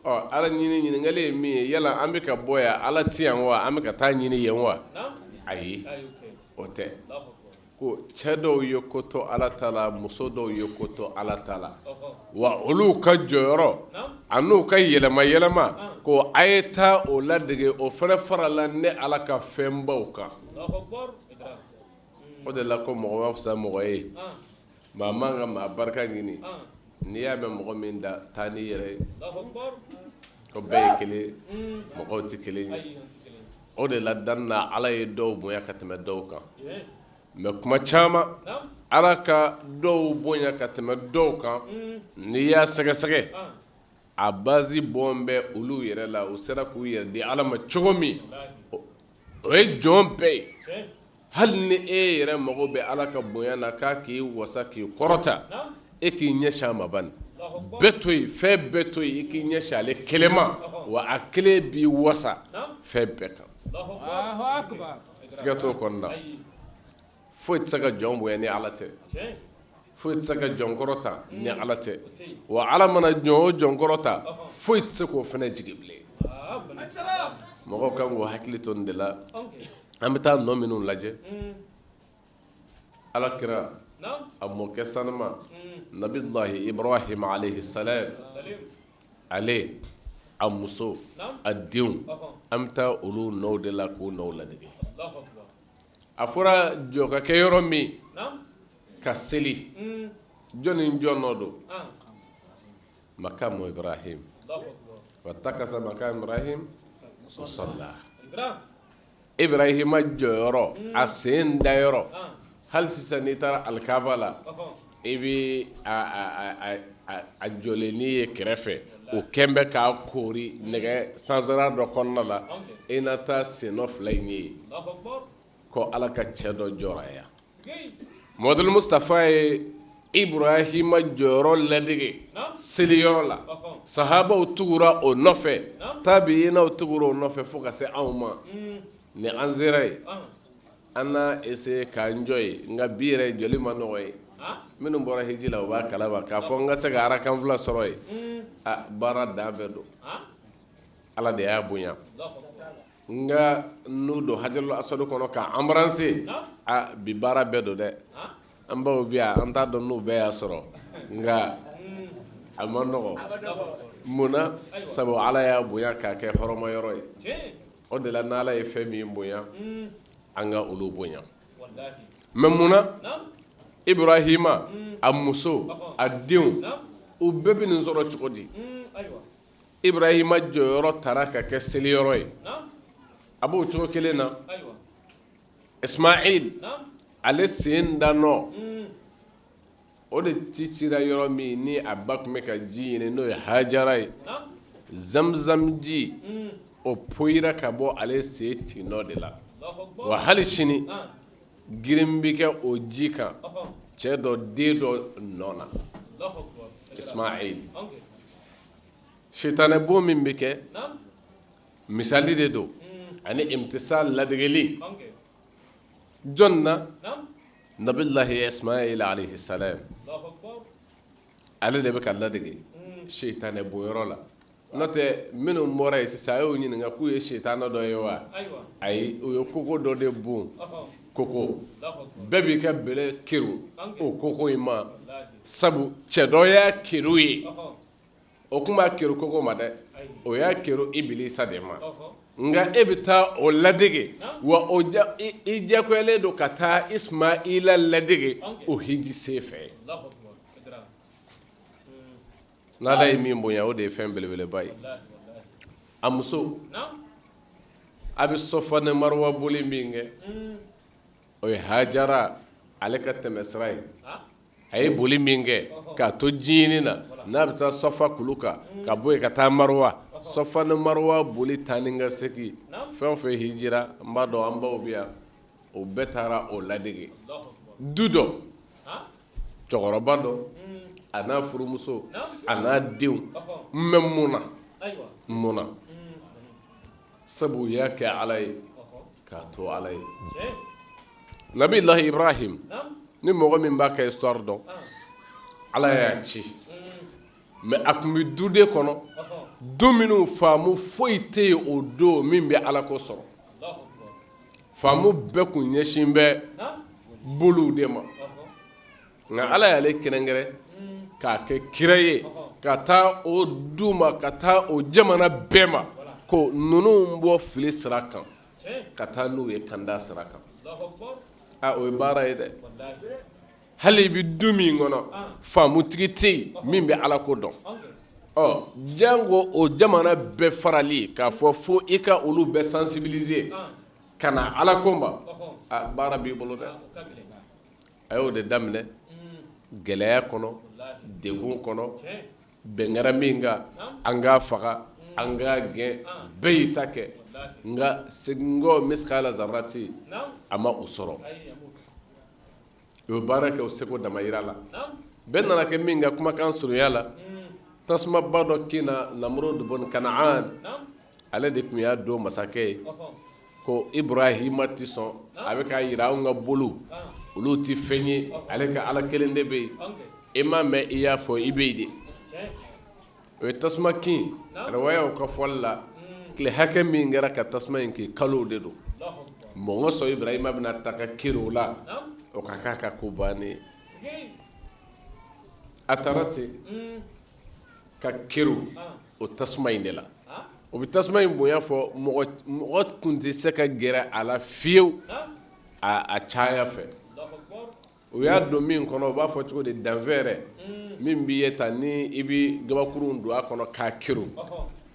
Ɔ ala ɲini, ɲininkali ye min ye, yala an bɛ ka bɔ yan, ala tɛ yan wa? An bɛ ka taa ɲini yen wa? Ayi, o tɛ. Ko cɛ dɔw ye ko to ala ta la, muso dɔw ye ko to ala ta la, wa olu ka jɔyɔrɔ an'u ka yɛlɛma yɛlɛma, ko a ye taa o ladege, o fana farala ne ala ka fɛnbaw kan. O de la ko mɔgɔ ma fisa mɔgɔ ye, maa man ka maa barika ɲini. N'i y'a mɛn mɔgɔ min da, taa n'i yɛrɛ ye, ko bɛɛ ye kelen, mɔgɔw tɛ kelen ye. O de la dan na ala ye dɔw bonya ka tɛmɛ dɔw kan. Mais kuma caman, ala ka dɔw bonya ka tɛmɛ dɔw kan, n'i y'a sɛgɛsɛgɛ, a base bɔlen bɛ olu yɛrɛ la. U sera k'u yɛrɛ di ala ma cogo min, o ye jɔn bɛɛ ye. Hali ni e yɛrɛ mago bɛ ala ka bonya na, k'a k'i wasa k'i kɔrɔta, e k'i ɲɛsin a ma bani, bɛɛ to yen, fɛn bɛɛ to yen, i k'i ɲɛsin ale kelen ma, wa a kelen b'i wasa fɛn bɛɛ kan. Siga t'o kɔnɔna. Foyi tɛ se ka jɔn bonya ni ala tɛ, foyi tɛ se ka jɔn kɔrɔta ni ala tɛ. Wa ala mana jɔn o jɔn kɔrɔta, foyi tɛ se k'o fana jigin bilen. Mɔgɔw kan k'u hakili to nin de la. An bɛ taa nɔ minnu lajɛ, Ala kira a mɔkɛ sanuma nabilahi Ibrahim alayhi salam, ale a muso, a denw, an bɛ taa olu nɔw de la k'u nɔw ladege. A fɔra jɔ ka kɛ yɔrɔ min ka seli, jɔn ni jɔn nɔ don? Makamu Ibrahim watakasa makamu Ibrahim musala. Ibrahima jɔyɔrɔ, a sen dayɔrɔ, hali sisan n'i taara alikaba la, i bɛ a jɔlennin ye kɛrɛfɛ, o kɛlen bɛ k'a koori nɛgɛ sansara dɔ kɔnɔna la, i na taa sennɔ fila in ye ko Ala ka cɛ dɔ jɔra yan. Mamadu Mustafa ye Ibrahima jɔyɔrɔ ladege seliyɔrɔ la, sahabaw tugura o nɔfɛ, tabiinaw tugura o nɔfɛ fo ka se anw ma. Ni an sera yen, an na essayer k'an jɔ yen, nka bi yɛrɛ jɔli ma nɔgɔ ye. Minnu bɔra hiji la, u b'a kalama k'a fɔ n ka se ka arakan fila sɔrɔ yen, a baara dan bɛɛ don. Ala de y'a bonya. Nka n'u don hajarul aswad kɔnɔ ka embrasser, a bi baara bɛɛ don dɛ. An baw bi yan, an t'a dɔn n'u bɛɛ y'a sɔrɔ, nka a ma nɔgɔ. Mun na? Sabu Ala y'a bonya k'a kɛ hɔrɔma yɔrɔ ye. O de la n'Ala ye fɛn min bonya, an ka olu bonya. Mais mun na Ibrahima a muso, a denw, u bɛɛ bɛ nin sɔrɔ cogo di? Ibrahima jɔyɔrɔ taara ka kɛ seliyɔrɔ ye. A b'o cogo kelen na, Ismail ale sen da nɔ, o de ci cira yɔrɔ min ni a ba tun bɛ ka ji ɲini, n'o ye Hajara ye, zamzam ji o poyira ka bɔ ale sen tin nɔ de la. Wa hali sini girin bɛ kɛ o ji kan cɛ dɔ den dɔ nɔ na, Ismail. Sitanɛ bon min bɛ kɛ, misali de don ani imtisal ladegeli jɔn na? Nabilahi Ismail alayhi salam, ale de bɛ ka ladege sitanɛ bonyɔrɔ la. N'o tɛ minnu bɔra yen sisan, a y'o ɲininka k'u ye sitanɛ dɔ ye wa? Ayi, u ye koko dɔ de bon. Koko bɛɛ b'i ka bɛlɛ kerun o koko in ma, sabu cɛ dɔ y'a kerun ye. O tun b'a kerun koko ma dɛ, o y'a kerun ibilisa de ma. Nka e bɛ taa o ladege wa, o i diyagoyalen don ka taa Ismaila ladege o hiji sen fɛ. N'Ala ye min bonya, o de ye fɛn belebeleba ye. A muso, a bɛ Sɔfa ni Maruwa boli min kɛ, o ye Hajara ale ka tɛmɛsira ye. A ye boli min kɛ k'a to ji ɲini na, n'a bɛ taa Sɔfa kulu kan, ka bɔ yen ka taa Maruwa, Sɔfa ni Maruwa boli taa ni ka segin, fɛn o fɛn hijira, n b'a dɔn an baw bɛ yan, o bɛɛ taara o ladege. Du dɔ, cɛkɔrɔba dɔ, a n'a furumuso, a n'a denw. Mais mun na? Mun na? Sabu u y'a kɛ Ala ye k'a to Ala ye. Nabilahi Ibrahim, ni mɔgɔ min b'a ka histoire dɔn, Ala y'a ci, mais a tun bɛ du de kɔnɔ, du minnu faamu foyi tɛ yen o don min bɛ Ala ko sɔrɔ. Faamu bɛɛ tun ɲɛsin bɛ boliw de ma. Nka Ala y'ale kɛrɛnkɛrɛn k'a kɛ kira ye ka taa o du ma, ka taa o jamana bɛɛ ma, ko ninnu bɔ fili sira kan ka taa n'u ye kanda sira kan. A o ye baara ye dɛ. Hali i bɛ du min kɔnɔ, faamutigi tɛ yen min bɛ Ala ko dɔn. Ɔ janko o jamana bɛɛ farali k'a fɔ fo i ka olu bɛɛ sensibiliser ka na Ala ko ma, a baara b'i bolo dɛ. A y'o de daminɛ gɛlɛya kɔnɔ, degun kɔnɔ, bɛn kɛra min kan, an k'a faga, an k'a gɛn, bɛɛ y'i ta kɛ. Nka seginkɔ misikala zarati a ma o sɔrɔ. U ye baara kɛ u seko damayira la. Bɛn nana kɛ min kan kumakan surunya la, tasumaba dɔ kinna Namurud bun Kanaan, ale de tun y'a don masakɛ ye. Ko Ibrahima tɛ sɔn, a bɛ k'a jira anw ka boliw, olu tɛ fɛn ye, ale ka Ala kelen de bɛ yen. I m'a mɛn i y'a fɔ i bɛ yen de. O ye tasuma kin, riwayaw ka fɔli la, Tile hakɛ min kɛra ka tasuma in kɛ, kalow de don. Mɔgɔ sɔn Ibrahima bɛna ta ka kiri o la, o ka k'a ka ko bannen. A taara ten ka kiri o tasuma in de la. O bɛ tasuma in bonya fɔ, mɔgɔ tun tɛ se ka gɛrɛ a la fiyewu a caya fɛ. U y'a don min kɔnɔ, u b'a fɔ cogo di, danfɛɛrɛ min b'i ye ta ni i bɛ gabakurun don a kɔnɔ k'a kiri.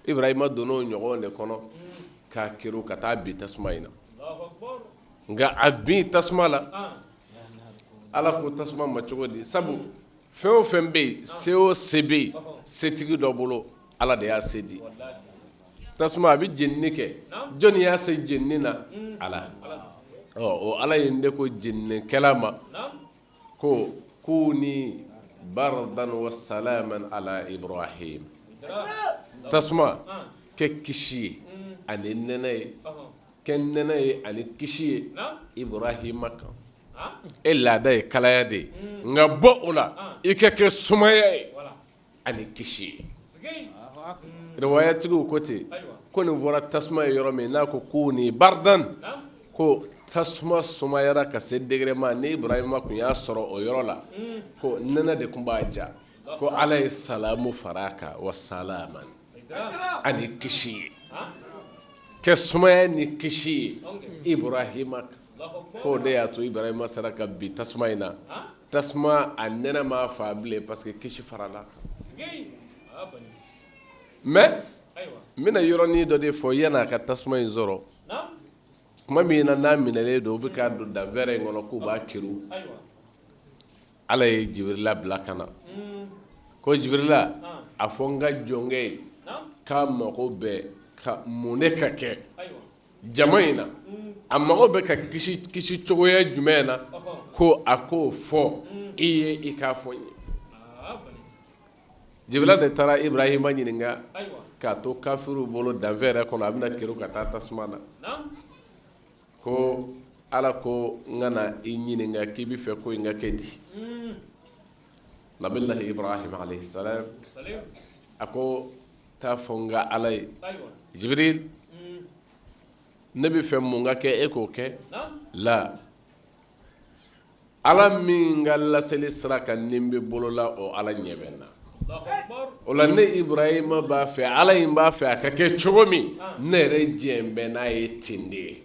Ibrahima donna o ɲɔgɔn de kɔnɔ k'a kiri ka taa bin tasuma in na. Nka a bin tasuma la, Ala ko tasuma ma cogo di? Sabu fɛn o fɛn bɛ yen, se o se bɛ yen setigi dɔ bolo, Ala de y'a se di. Tasuma a bɛ jenini kɛ, jɔnni y'a se jenini na? Ala. Ɔ, o Ala in de ko jeninikɛla ma ko kuni bardan wa salaman ala Ibrahim. Tasuma, kɛ kisi ye ani nɛnɛ ye, kɛ nɛnɛ ye ani kisi ye Ibrahima kan. E laada ye kalaya de ye, nka bɔ o la, i ka kɛ sumaya ye ani kisi ye. Riwayatigiw ko ten ko nin fɔra tasuma ye yɔrɔ min n'a ko kuni bardan, ko tasuma sumayara ka se degré ma, ni Ibrahima tun y'a sɔrɔ o yɔrɔ la, ko nɛnɛ de tun b'a ja. Ko Ala ye salamu fara a kan, wa salaman, ani kisi ye, kɛ sumaya ni kisi ye Ibrahima kan. K'o de y'a to Ibrahima sera ka bin tasuma in na. Tasuma a nɛnɛ m'a faa bilen parce que kisi farala. Mais n bɛna yɔrɔnin dɔ de fɔ yan'a ka tasuma in sɔrɔ. Tuma min na n'a minɛlen don, u bɛ k'a don danfɛɛrɛ in kɔnɔ k'u b'a kiri, Ala ye Jibirila bila ka na. Ko Jibirila, a fɔ n ka jɔnkɛ ye k'a mago bɛ ka mun de ka kɛ jama in na, a mago bɛ ka kisi kisi cogoya jumɛn na, ko a k'o fɔ i ye, i k'a fɔ n ye. Jibirila de taara Ibrahima ɲininka k'a to kafiriw bolo danfɛɛrɛ kɔnɔ, a bɛna kiri ka taa tasuma na, ko Ala ko n ka na i ɲininka k'i bɛ fɛ ko in ka kɛ di. Nabilahi Ibrahim alayhi salam a ko taa fɔ n ka Ala ye, Jibiril, ne bɛ fɛ mun ka kɛ, e k'o kɛ la. Ala min ka laseli sira kan ni n bɛ bolo la, o Ala ɲɛ bɛ n na. O la ne Ibrahima b'a fɛ, Ala in b'a fɛ a ka kɛ cogo min, ne yɛrɛ jɛn bɛ n'a ye ten de ye.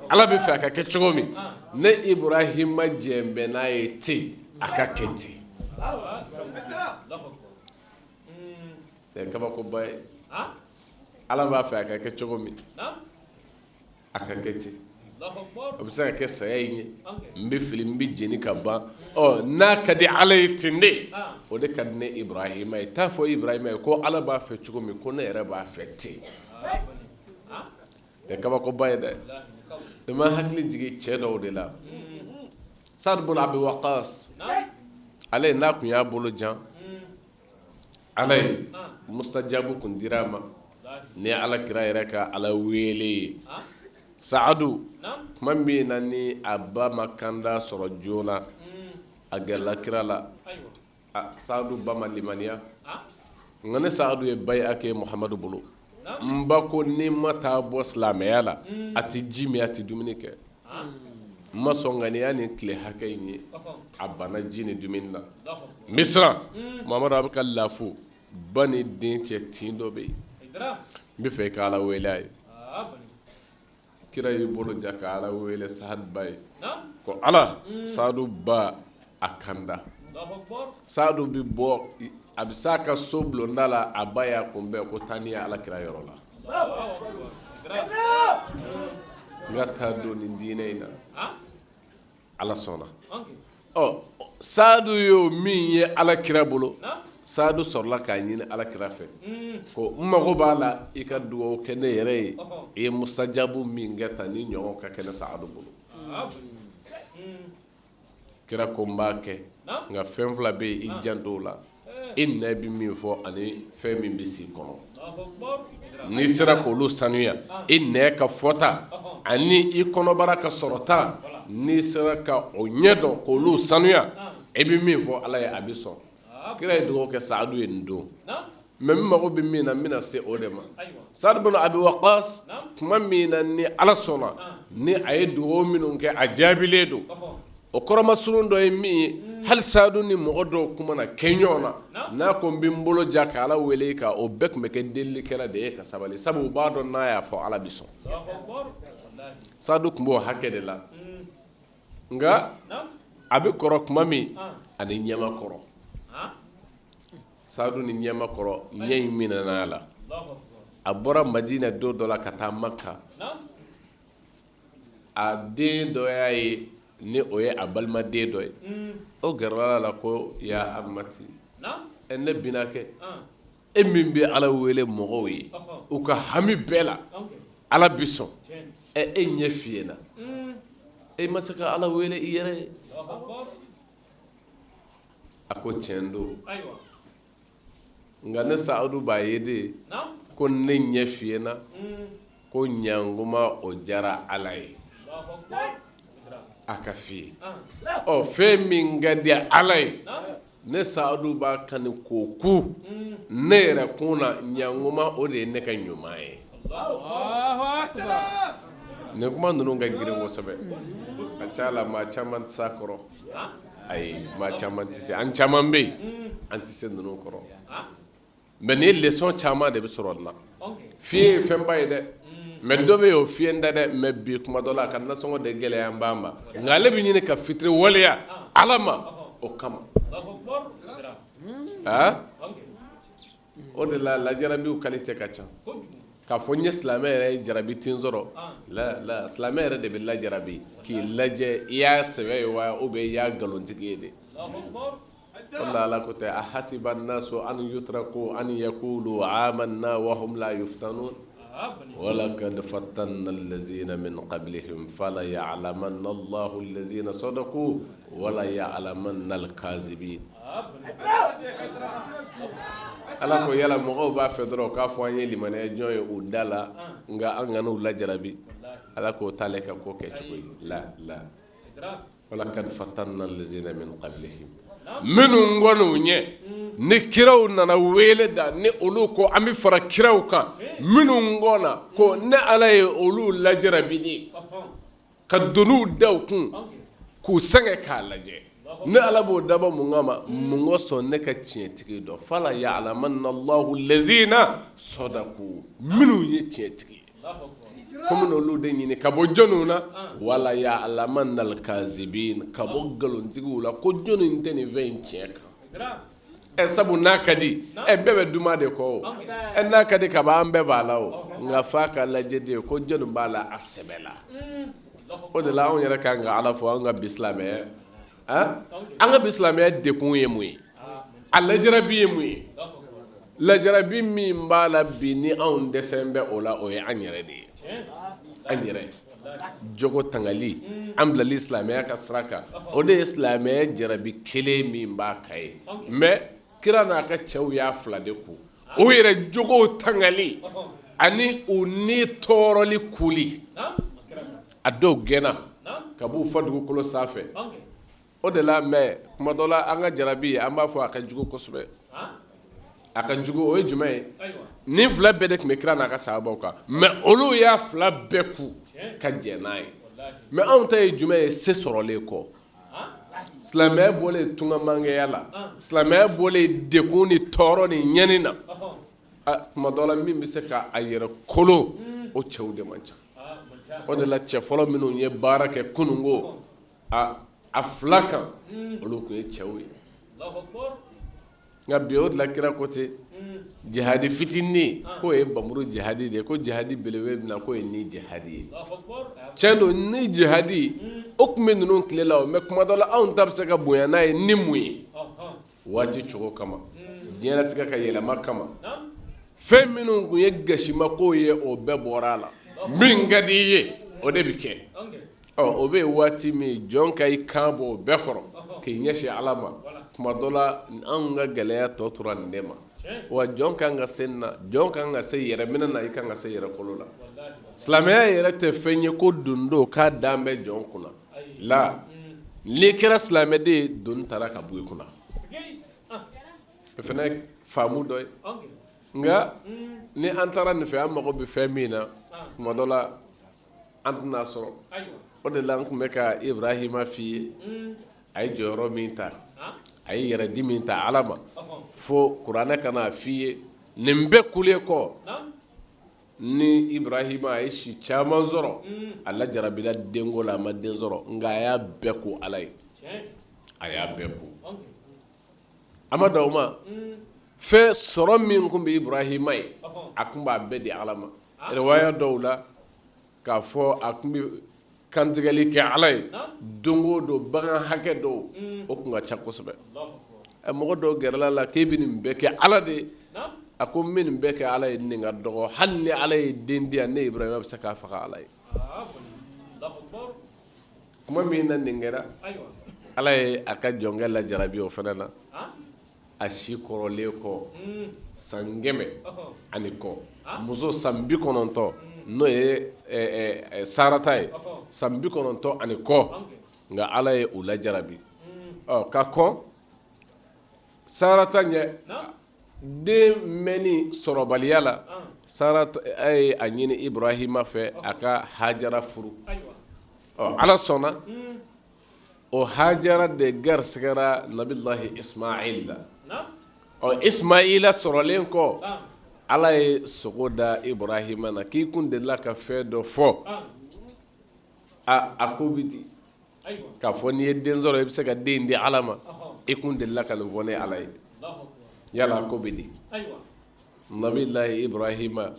Ala bɛ fɛ a ka kɛ cogo min, ne Ibrahima jɛn bɛ n'a ye ten, a ka kɛ ten. Kabakoba ye. Ala b'a fɛ a ka kɛ cogo min, a ka kɛ ten. O bɛ se ka kɛ saya in ye, n bɛ fili, n bɛ jeni ka ban. Ɔ, n'a ka di Ala ye ten de, o de ka di ne Ibrahima ye. T'a fɔ Ibrahima ye ko Ala b'a fɛ cogo min, ko ne yɛrɛ b'a fɛ ten. Ɛ, kabakoba ye dɛ. Ne ma hakili jigin cɛ dɔw de la, Saad bun Abi Waqas, ale n'a tun y'a bolo jan Ala ye, mustajabu tun dira a ma ni Ala kira yɛrɛ ka Ala wele ye. Saadu, tuma min na ni a ba ma kanda sɔrɔ joona, a gɛrɛla kira la. Saadu ba ma limaniya, nka ne Saadu ye bayi'a kɛ Muhamadu bolo. N ba ko ni n ma taa bɔ silamɛya la, a tɛ ji min, a tɛ dumuni kɛ. N ma sɔn ŋaniya ni tile hakɛ in ye, a banna ji ni dumuni na. N bɛ siran Mamadu, a bɛ ka lafu ba ni den cɛ tin dɔ bɛ yen, n bɛ fɛ i ka Ala wele a ye. Kira y'i bolo ja ka Ala wele Saadu ba ye, ko Ala, Saadu ba a kanda. Saadu bɛ bɔ, a bɛ s'a ka so bulonda la, a ba y'a kunbɛn ko taa ni Ala kira yɔrɔ la, n ka taa don nin diinɛ in na. Ala sɔnna. Ɔ, Saadu y'o min ye Ala kira bolo, Saadu sɔrɔla k'a ɲini Ala kira fɛ ko n mago b'a la, i ka dugawu kɛ ne yɛrɛ ye, i ye musajabu min kɛ tan, ni ɲɔgɔn ka kɛ ne Saadu bolo. Kira ko n b'a kɛ, nka fɛn fila bɛ yen, i janto o la, i nɛn bɛ min fɔ ani fɛn min bɛ s'i kɔnɔ. N'i sera k'olu sanuya, i nɛn ka fɔta ani i kɔnɔbara ka sɔrɔta, n'i sera ka o ɲɛ dɔn k'olu sanuya, i bɛ min fɔ Ala ye, a bɛ sɔn. Kira ye dugawu kɛ Saadu ye nin don. Mais n mago bɛ min na, n bɛna se o de ma. Saadu bun Abi Waqas, tuma min na ni Ala sɔnna ni a ye dugawu minnu kɛ, a jaabilen don. O kɔrɔmasurun dɔ ye min ye, hali Saadu ni mɔgɔ dɔw tun mana kɛ ɲɔgɔn na, n'a ko n bɛ n bolo ja ka Ala wele, ka o bɛɛ tun bɛ kɛ delilikɛla de ye ka sabali, sabu u b'a dɔn n'a y'a fɔ Ala bɛ sɔn. Saadu tun b'o hakɛ de la, nka a bɛ kɔrɔ tuma min, ani ɲɛma kɔrɔ. Saadu ni ɲɛma kɔrɔ, ɲɛ in minɛna a la. A bɔra Madina don dɔ la ka taa Maka. A den dɔ y'a ye, ni o ye a balimaden dɔ ye, o gɛrɛla a la ko ya amati, ɛ ne binakɛ, e min bɛ Ala wele mɔgɔw ye u ka hami bɛɛ la, Ala bi sɔn, ɛ e ɲɛ fiyenna, e ma se ka Ala wele i yɛrɛ ye. A ko tiɲɛ don, nka ne Saadu b'a ye de ko ne ɲɛ fiyenna, ko ɲankuma o diyara Ala ye a ka fiyen. Ɔ fɛn min ka di Ala ye, ne Saadu b'a kanu k'o ku ne yɛrɛ kun na, ɲankuma o de ye ne ka ɲuman ye. Nin kuma ninnu ka girin kosɛbɛ, a ca la maa caman tɛ s'a kɔrɔ. Ayi, maa caman tɛ se, an caman bɛ yen, an tɛ se ninnu kɔrɔ. Mais nin ye leçon caman de bɛ sɔrɔ nin na. Fiye ye fɛnba ye dɛ, mais dɔ bɛ yen, o fiyen tɛ dɛ. Mais bi kuma dɔ la, a ka nasɔngɔ de gɛlɛya b'a ma, nka ale bɛ ɲini ka fitiri waleya Ala ma o kama. Aa, o de la lajarabiw qualité ka ca. K'a fɔ n ye silamɛ yɛrɛ ye jarabi tɛ n sɔrɔ la la, silamɛ yɛrɛ de bɛ lajarabi k'i lajɛ, i y'a sɛbɛ ye wa ou bien i y'a nkalontigi ye de. O la Ala ko tɛ ahasiba nasu an yutraku an yakulu amanna wa hum la yuftanun walakad fatanna allazina min qablihim fala ya'lamanna Allahu allazina sadaku wala ya'lamanna al-kazibin. Ala ko yala mɔgɔw b'a fɛ dɔrɔn k'a fɔ an ye limaniya jɔn ye u da la, nka an kana u lajarabi. Ala k'o t'ale ka ko kɛ cogo ye la la. Walakad fatanna allazina min qablihim, minnu kɔnna u ɲɛ ni kiraw nana wele da, ni olu ko an bɛ fara kiraw kan, minnu kɔnna ko ne Ala ye olu lajarabi de ka doniw da u kun k'u sɛgɛn k'a lajɛ. Ne Ala b'o dabɔ mun kama? Mun kosɔn? Ne ka tiɲɛtigi dɔn. Fala ya'lamanna Allahu allazina sadaku, minnu ye tiɲɛtigi ye, komi olu de ɲini ka bɔ jɔnw na, wala ya'lamanna al-kazibin, ka bɔ nkalontigiw la, ko jɔnni tɛ nin fɛn in tiɲɛ kan. Ɛ sabu n'a ka di ɛ bɛɛ bɛ duman de kɔ o, ɛ n'a ka di ka ban an bɛɛ b'a la o, nka f'a ka lajɛ de ko jɔnni b'a la a sɛbɛ la. O de la anw yɛrɛ ka kan ka Ala fo. An ka bi silamɛya, an ka bi silamɛya dekun ye mun ye? A lajarabi ye mun ye? Lajarabi min b'a la bi ni anw dɛsɛ bɛ o la, o ye an yɛrɛ de ye. An yɛrɛ jogo tangali, an bilali silamɛya ka sira kan, o de ye silamɛya jarabi kelen min b'a kan ye. Mais kira n'a ka cɛw y'a fila de ku, o yɛrɛ jogo tangali ani u ni tɔɔrɔli kuli. A dɔw gɛnna ka b'u fa dugukolo sanfɛ. O de la mais kuma dɔ la, an ka jarabi, an b'a fɔ a ka jugu kosɛbɛ, a ka jugu. O ye jumɛn ye? Nin fila bɛɛ de tun bɛ kira n'a ka sahabaw kan, mais olu y'a fila bɛɛ ku ka jɛn n'a ye. Mais anw ta ye jumɛn ye? Se sɔrɔlen kɔ, silamɛya bɔlen tungamankɛya la, silamɛya bɔlen degun ni tɔɔrɔ ni ɲɛni na, tuma dɔ la min bɛ se ka a yɛrɛ kolo, o cɛw de man ca. O de la cɛ fɔlɔ minnu ye baara kɛ kununko a fila kan, olu tun ye cɛw ye. Nka bi, o de la kira ko ten, jihadi fitinin k'o ye bamuru jihadi de ye, ko jihadi belebele bɛna k'o ye ni jihadi ye. Tiɲɛ don, ni jihadi o tun bɛ ninnu tile la o, mais kuma dɔ la anw ta bɛ se ka bonya n'a ye ni mun ye? Waati cogo kama, diɲɛlatigɛ ka yɛlɛma kama, fɛn minnu tun ye gasimakow ye, o bɛɛ bɔra a la. Min ka di i ye, o de bɛ kɛ. Ɔ o bɛ yen waati min, jɔn ka i kan bɔ o bɛɛ kɔrɔ k'i ɲɛsin Ala ma. Tuma dɔ la anw ka gɛlɛya tɔ tora nin de ma. Wa jɔn kan ka se nin na, jɔn kan ka se yɛrɛminɛ na, i kan ka se yɛrɛkolo la. Silamɛya yɛrɛ tɛ fɛn ye ko dondo k'a dan bɛ jɔn kunna la. N'i kɛra silamɛden ye, doni taara ka bɔ i kunna. O fana ye faamu dɔ ye. Nka ni an taara nin fɛ, an mago bɛ fɛn min na, tuma dɔ la an tɛna sɔrɔ. O de la n tun bɛ ka Ibrahima f'i ye, a ye jɔyɔrɔ min ta, a ye yɛrɛdi min ta Ala ma, fo kuranɛ ka n'a f'i ye nin bɛɛ kule kɔ. Ni Ibrahima a ye si caman sɔrɔ, a lajarabila denko la, a ma den sɔrɔ, nka a y'a bɛɛ ko Ala ye, a y'a bɛɛ ko. A ma dan o ma, fɛn sɔrɔ min tun bɛ Ibrahima ye, a tun b'a bɛɛ di Ala ma. Riwaya dɔw la, k'a fɔ a tun bɛ kantigɛli kɛ Ala ye don o don, bagan hakɛ dɔw, o tun ka ca kosɛbɛ. Mɔgɔ dɔw gɛrɛla a la k'e bɛ nin bɛɛ kɛ Ala de ye. A ko n bɛ nin bɛɛ kɛ Ala ye, nin ka dɔgɔ. Hali ni Ala ye den di yan, ne Ibrahima bɛ se k'a faga Ala ye. Tuma min na nin kɛra, Ala ye a ka jɔnkɛ lajarabi o fana na. A si kɔrɔlen kɔ san 100 ani kɔ, muso san 90, n'o ye Sarata ye, san 90 ani kɔ, nka Ala ye u lajarabi. Ɔ ka kɔn Sarata ɲɛ, den mɛnni sɔrɔbaliya la, Sarata ye a ɲini Ibrahima fɛ a ka Hajara furu. Ɔ Ala sɔnna, o Hajara de garisigɛra Nabilahi Ismail la. Ɔ Ismaila sɔrɔlen kɔ, Ala ye sogo da Ibrahima na k'i kun delila ka fɛn dɔ fɔ, a ko bɛ di k'a fɔ n'i ye den sɔrɔ i bɛ se ka den di Ala ma, i kun delila ka nin fɔ ne Ala ye, yala a ko bɛ di? Nabilahi Ibrahima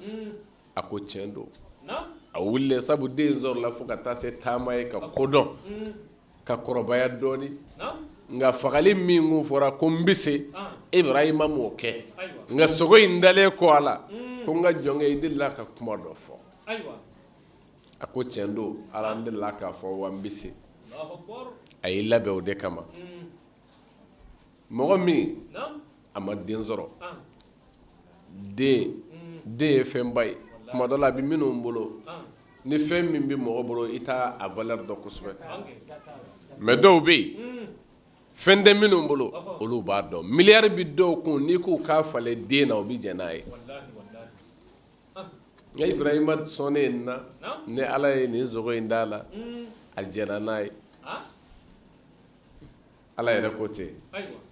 a ko tiɲɛ don. A wulilen, sabu den sɔrɔla fo ka taa se taama ye, ka kodɔn, ka kɔrɔbaya dɔɔnin, nka fagali min kun fɔra ko n bɛ se, Ibrahima m'o kɛ. Nka sogo in dalen kɔ a la, ko n ka jɔnkɛ, i delila ka kuma dɔ fɔ. A ko tiɲɛ don Ala, n delila k'a fɔ wa n bɛ se. A y'i labɛn o de kama. Mɔgɔ min a ma den sɔrɔ, den den ye fɛnba ye. Tuma dɔ la a bɛ minnu bolo, ni fɛn min bɛ mɔgɔ bolo, i t'a a valeur dɔn kosɛbɛ. Mais dɔw bɛ yen, fɛn tɛ minnu bolo, olu b'a dɔn. Miliyari bɛ dɔw kun, n'i k'u k'a falen den na, u bɛ jɛn n'a ye. Nka Ibrahima sɔnnen na ni Ala ye nin sogo in d'a la, a jɛnna n'a ye. Ala yɛrɛ ko ten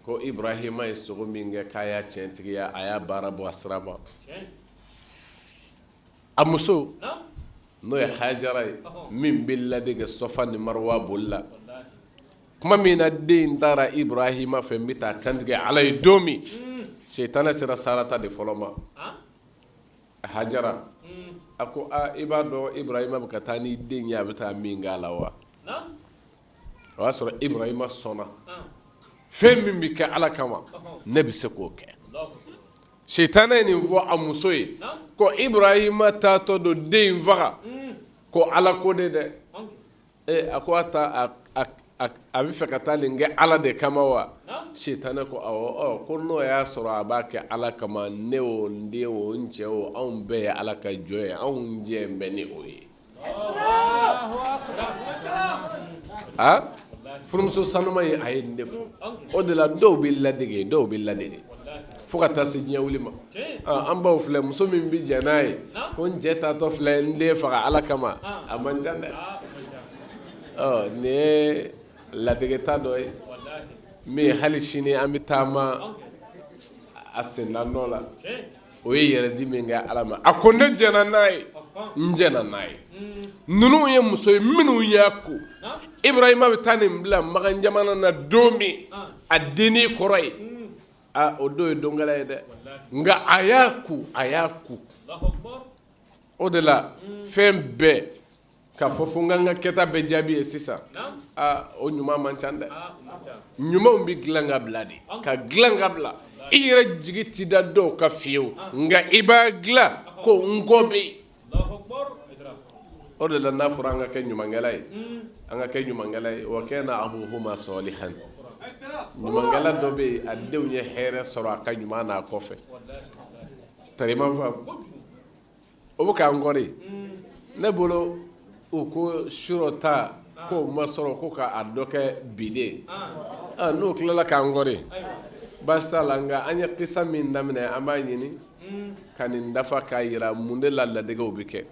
ko Ibrahima ye sogo min kɛ k'a y'a tiɲɛtigiya, a y'a baara bɔ a sira ma. A muso, n'o ye Hajara ye, min bɛ ladege Sɔfa ni Marowa boli la, tuma min na den taara Ibrahima fɛ, n bɛ taa kantigɛ Ala ye don min, sɛtanɛ sera Sarata de fɔlɔ ma. Hajara a ko aa, i b'a dɔn Ibrahima bɛ ka taa ni den ye, a bɛ taa min k'a la wa? O y'a sɔrɔ Ibrahima sɔnna, fɛn min bɛ kɛ Ala kama, ne bɛ se k'o kɛ. Sitanɛ ye nin fɔ a muso ye ko Ibrahima taatɔ don den in faga ko Ala ko de dɛ. A ko a a bɛ fɛ ka taa nin kɛ Ala de kama wa? Sitanɛ ko awɔ. Ko n'o y'a sɔrɔ a b'a kɛ Ala kama, ne o, n den o, n cɛ o, anw bɛɛ ye Ala ka jɔn ye, anw jɛ bɛ ni o ye. A furumuso sanuma ye, a ye nin de fɔ. O de la dɔw bɛ ladege, dɔw bɛ ladege fo ka taa se diɲɛ wuli ma. An baw filɛ, muso min bɛ jɛn n'a ye ko n cɛ taatɔ filɛ n den faga Ala kama, a man ca dɛ. Nin ye ladegeta dɔ ye min hali sini an bɛ taama a senna nɔ la. O ye yɛrɛdi min kɛ Ala ma, a ko ne jɛnna n'a ye, n jɛnna n'a ye. Ninnu ye muso ye minnu y'a ko Ibrahima bɛ taa nin bila Makan jamana na don min, a dennin kɔrɔ ye, aa, o don ye don gɛlɛn ye dɛ. Nka a y'a ku, a y'a ku. O de la fɛn bɛɛ k'a fɔ fo n ka n ka kɛta bɛɛ jaabi ye sisan, aa, o ɲuman man ca dɛ. Ɲumanw bɛ dilan ka bila de, ka dilan ka bila. I yɛrɛ jigi tɛ da dɔw kan fiyewu, nka i b'a dilan ko n kɔ bɛ yen. O de la n'a fɔra an ka kɛ ɲumankɛla ye, an ka kɛ ɲumankɛla ye. Wa kana abuhuma salihan, ɲumankɛla dɔ bɛ yen, a denw ye hɛrɛ sɔrɔ a ka ɲuman n'a kɔfɛ. Tari ma faamu, o bɛ k'an kɔri ne bolo. U ko surɔ ta k'o ma sɔrɔ, ko k'a dɔ kɛ bi de. N'o tilala k'an kɔri, baasi t'a la. Nka an ye kisa min daminɛ, an b'a ɲini. Ka nin dafa k'a jira mun de la ladegew bɛ kɛ.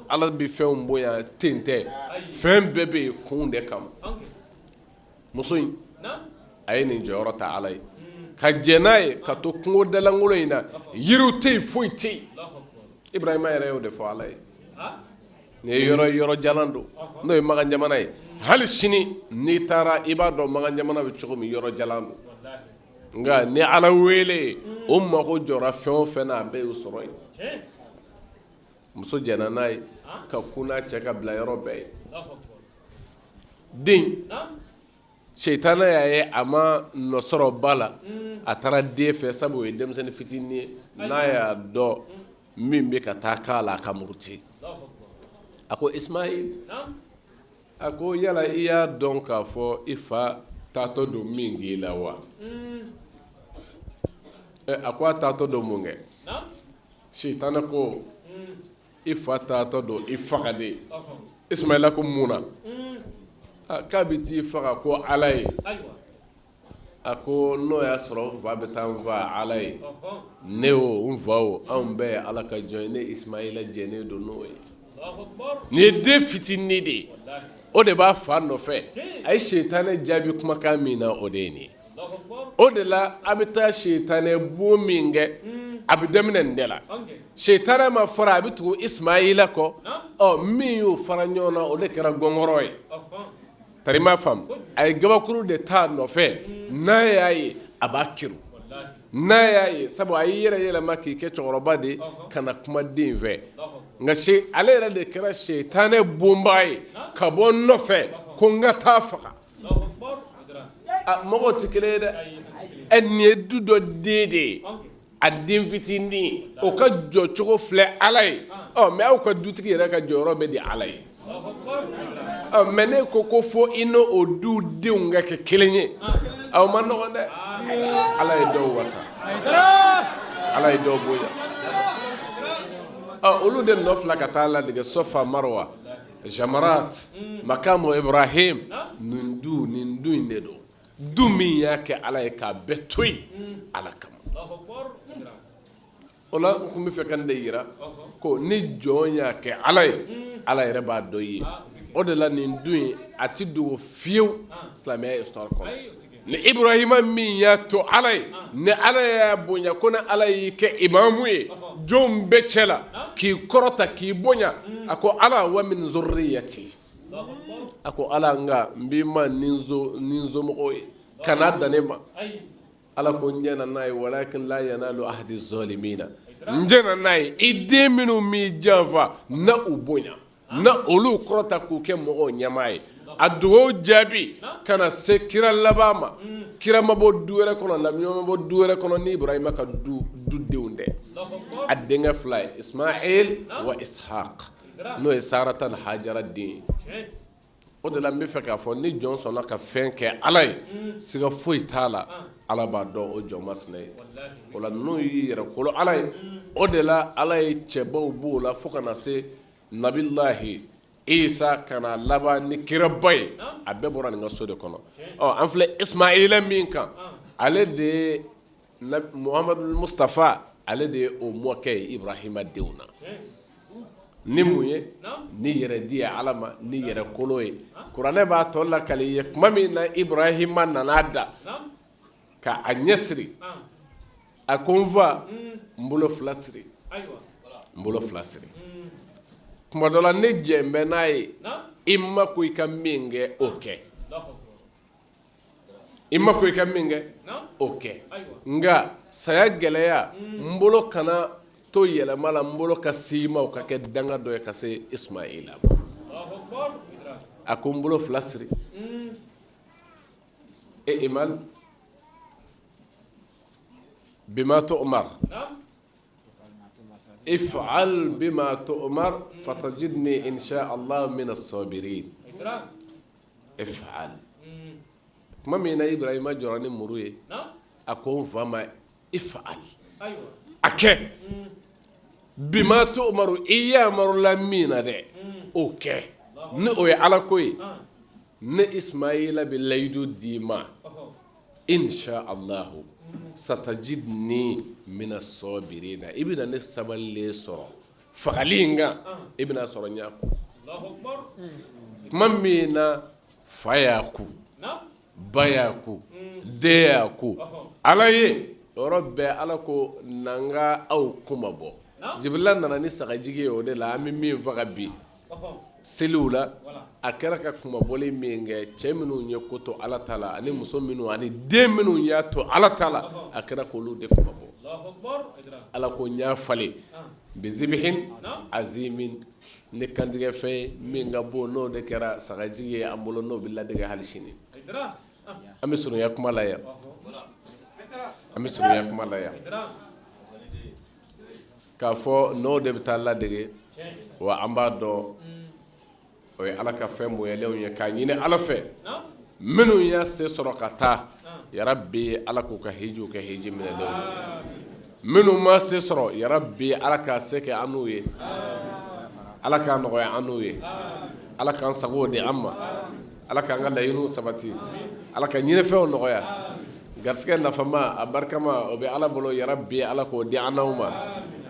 Ala bɛ fɛnw bonya ten tɛ, fɛn bɛɛ bɛ yen kun de kama. Muso in a ye nin jɔyɔrɔ ta Ala ye ka jɛn n'a ye ka to kungo dalankolon in na, yiriw tɛ yen, foyi tɛ yen. Ibrahima yɛrɛ y'o de fɔ Ala ye. Nin ye yɔrɔ yɔrɔ jalan don, n'o ye Makan jamana ye. Hali sini n'i taara, i b'a dɔn Makan jamana bɛ cogo min, yɔrɔ jalan don. Nka ni Ala wele, o mago jɔra fɛn o fɛn na, a bɛɛ y'o sɔrɔ yen. Muso jɛnna n'a ye ka kun n'a cɛ ka bila yɔrɔ bɛɛ ye. Den sitana y'a ye a ma nɔ sɔrɔ ba la, a taara den fɛ, sabu o ye denmisɛnnin fitinin ye. N'a y'a dɔn min bɛ ka taa k'a la, a ka muruti. A ko Ismail, a ko yala i y'a dɔn k'a fɔ i fa taatɔ don min k'i la wa? A ko a taatɔ don mun kɛ? Sitana ko i fa taatɔ don i faga de. Ismaila ko mun na? K'a bɛ t'i faga ko Ala ye. A ko n'o y'a sɔrɔ n fa bɛ taa n fa Ala ye, ne o n fa o, anw bɛɛ ye Ala ka jɔn ye. Ne Ismaila jɛnnen don n'o ye. Nin ye den fitinin de ye, o de b'a fa nɔfɛ. A ye sitanɛ jaabi kumakan min na, o de ye nin ye. O de la a bɛ taa sitanɛ bon min kɛ, a bɛ daminɛ nin de la. Sitanɛ ma fara, a bɛ tugu Ismaila kɔ. Ɔ min y'o fara ɲɔgɔn na, o de kɛra gɔngɔrɔ ye. Tari m'a faamu, a ye gabakuru de ta nɔfɛ. N'a y'a ye, a b'a kiri. N'a y'a ye, sabu a y'i yɛrɛ yɛlɛma k'i kɛ cɛkɔrɔba de ka na kuma den fɛ. Nka ale yɛrɛ de kɛra sitanɛ bonbaa ye ka bɔ n nɔfɛ ko n ka taa faga. Mɔgɔw tɛ kelen ye dɛ. Ɛ, nin ye du dɔ den de ye, a den fitinin, o ka jɔcogo filɛ Ala ye. Ɔ mais aw ka dutigi yɛrɛ ka jɔyɔrɔ bɛ di Ala ye. Ɔ mais ne ko ko fo i n'o du denw ka kɛ kelen ye, aw ma nɔgɔn dɛ. Ala ye dɔw wasa, Ala ye dɔw bonya. Ɔ olu de nɔ fila ka taa ladege Safa Marwa Jamarat Makamu Ibrahim. Nin du nin du in de don, du min y'a kɛ Ala ye k'a bɛɛ to yen Ala kama. O la n tun bɛ fɛ ka nin de yira ko ni jɔn y'a kɛ Ala ye, Ala yɛrɛ b'a dɔn i ye. O de la nin du in, a tɛ dogo fiyewu silamɛya histoire kɔnɔ. Ni Ibrahima min y'a to Ala ye, ni Ala y'a bonya, ko ni Ala y'i kɛ imamu ye jɔnw bɛɛ cɛ la, k'i kɔrɔta k'i bonya, a ko Ala wa min zurriyati, a ko Ala nka n b'i ma ni n somɔgɔw ye, kana dan ne ma. Ala ko n jɛnna n'a ye, walakin la yanalu ahdi zalimina, n jɛnna n'a ye, i den minnu m'i janfa na u bonya, na olu kɔrɔta k'u kɛ mɔgɔw ɲɛmaa ye. A dugawu jaabi ka na se kira laban ma. Kira ma bɔ du wɛrɛ kɔnɔ, nabi ma bɔ du wɛrɛ kɔnɔ ni Ibrahima ka du dudenw tɛ. A denkɛ fila ye Ismail wa Ishaq, n'o ye Sarata ni Hajara den ye. O de la n bɛ fɛ k'a fɔ, ni jɔn sɔnna ka fɛn kɛ Ala ye, siga foyi t'a la, Ala b'a dɔn o jɔn masina ye. O la n'o y'i yɛrɛ kolo Ala ye, o de la Ala ye cɛbaw b'o la fo ka na se nabilahi Isa, ka na laban ni kiraba ye. A bɛɛ bɔra nin ka so de kɔnɔ. Ɔ an filɛ Ismaila min kan, ale de ye Muhamadu Mustafa, ale de ye o mɔkɛ ye Ibrahima denw na. Ni mun ye? Ni yɛrɛ di ye Ala ma, ni yɛrɛ kolo ye. Kuranɛ b'a tɔ lakali ye tuma min na Ibrahima nana da ka a ɲɛ siri, a ko n fa, n bolo fila siri, n bolo fila siri. Tuma dɔ la ne jɛn bɛ n'a ye, i ma ko i ka min kɛ, o kɛ. I ma ko i ka min kɛ, o kɛ. Nka saya gɛlɛya, n bolo kana to yɛlɛma la, n bolo ka se i ma, o ka kɛ danga dɔ ye ka se Ismaila ma. A ko n bolo fila siri. E imal bima tu'mar, if'al bima tu'mar fatajidni insha Allah min as-sabirin. If'al. Tuma min na Ibrahima jɔra ni muru ye, a ko n fa ma if'al, a kɛ, bima tu'maru, i yamarula min na dɛ, o kɛ, ni o ye Ala ko ye. Ne Ismaila bɛ layidu d'i ma, insha Allahu. Satajidni mina sɔbirina, i bɛna ne sabalilen sɔrɔ fagali in kan, i bɛna sɔrɔ n y'a kun. Tuma min na fa y'a ku, ba y'a ku, den y'a ku, ala ye o yɔrɔ bɛɛ ala ko na n ka aw kunmabɔ. Jibirila nana ni sagajigi ye, o de la an bɛ min faga bi seliw la, a kɛra ka kunmabɔli min kɛ cɛ minnu ye ko to ala ta la, ani muso minnu ani den minnu y'a to ala ta la, a kɛra k'olu de kunmabɔ. Ala ko n y'a falen bizibihin azimin, ni kantigɛ fɛn ye min ka bon, n'o de kɛra sagajigi ye an bolo, n'o bɛ ladege hali sini. An bɛ surunya kuma la yan, an bɛ surunya kuma la yan k'a fɔ n'o de bɛ taa ladege. Wa an b'a dɔn o ye ala ka fɛn bonyalenw ye, k'a ɲini ala fɛ minnu y'a se sɔrɔ ka taa, yarabi ala k'u ka hijiw kɛ hiji minɛlenw ye. Minnu ma se sɔrɔ, yarabi ala k'a se kɛ an n'u ye, ala k'a nɔgɔya an n'u ye, ala k'an sago di an ma, ala k'an ka laɲiniw sabati, ala ka ɲinifɛnw nɔgɔya. Garisɛgɛ nafama a barikama o bɛ ala bolo, yarabi ala k'o di an n'aw ma,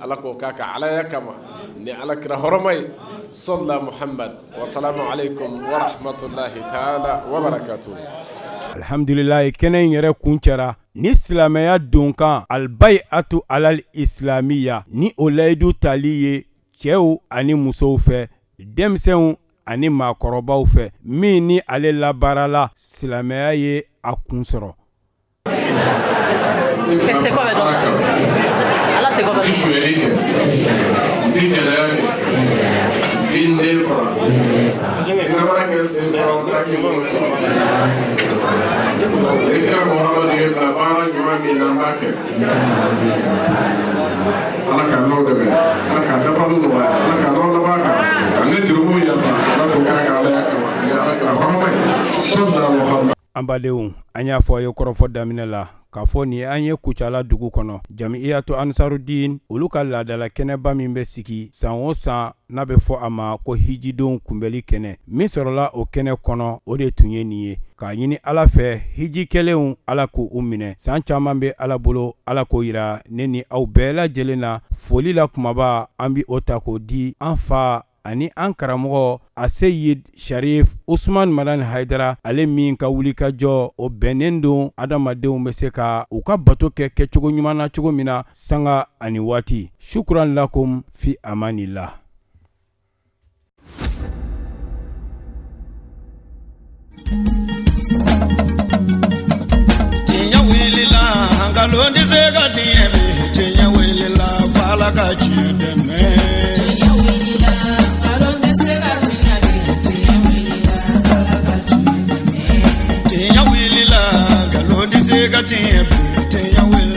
ala k'o k'a ka alaya kama ni ala kira hɔrɔma ye, sɔla muhamad wasalamu aleykum wa rahmatulahi taala wa barakatuhu. Alhamdulilayi, kɛnɛ in yɛrɛ kuncɛra ni silamɛya donkan albayiatu alal islamiya, ni o layidu tali ye cɛw ani musow fɛ, denmisɛnw ani maakɔrɔbaw fɛ, min ni ale labaarala silamɛya ye a kun sɔrɔ. N ti sonyɛli kɛ, n ti jɛnɛya kɛ, n ti n den faga, n ti namara kɛ sen kɔrɔ, n t'a kɛ bolo kɔrɔ. Ni kira Muhamadu ye bila baara ɲuman min na, n b'a kɛ. Ala k'a n'aw dɛmɛ, Ala k'a dafaliw nɔgɔya, Ala k'a n'aw laban kan, ka ne jurumu yafa, Ala k'o k'a ka alaya kama ni Ala kira hɔrɔma ye, sɔlila Muhamadu. An badenw, an y'a fɔ a ye kɔrɔfɔ daminɛ la k'a fɔ nin an ye Kucala dugu kɔnɔ, Jamiyatu Ansarudin olu ka laadala kɛnɛba min bɛ sigi san o san, n'a bɛ fɔ a ma ko hijidenw kunbɛli kɛnɛ, min sɔrɔla o kɛnɛ kɔnɔ, o de tun ye nin ye. K'a ɲini Ala fɛ hiji kɛlenw Ala k'u minɛ. San caman bɛ Ala bolo, Ala k'o yira ne ni aw bɛɛ lajɛlen na. Foli la kumaba, an bɛ o ta k'o di an fa ani an karamɔgɔ Aseyid Sharif Usman Madani Hayidara, ale min ka wulikajɔ o bɛnnen don adamadenw bɛ se ka u ka bato kɛ kɛcogo ɲuman na cogo min na, sanga ani waati. Shukran lakum fi amanillah. Tiɲɛ wulila, nkalon tɛ se ka tiɲɛ bi. Tiɲɛ wulila, f'Ala ka tiɲɛ dɛmɛ. Tiɲɛ wulila, nkalon tɛ se ka tiɲɛ bi. Tiɲɛ wulila, f'Ala ka tiɲɛ dɛmɛ. Tiɲɛ wulila, nkalon tɛ se ka tiɲɛ bi. Tiɲɛ wulila.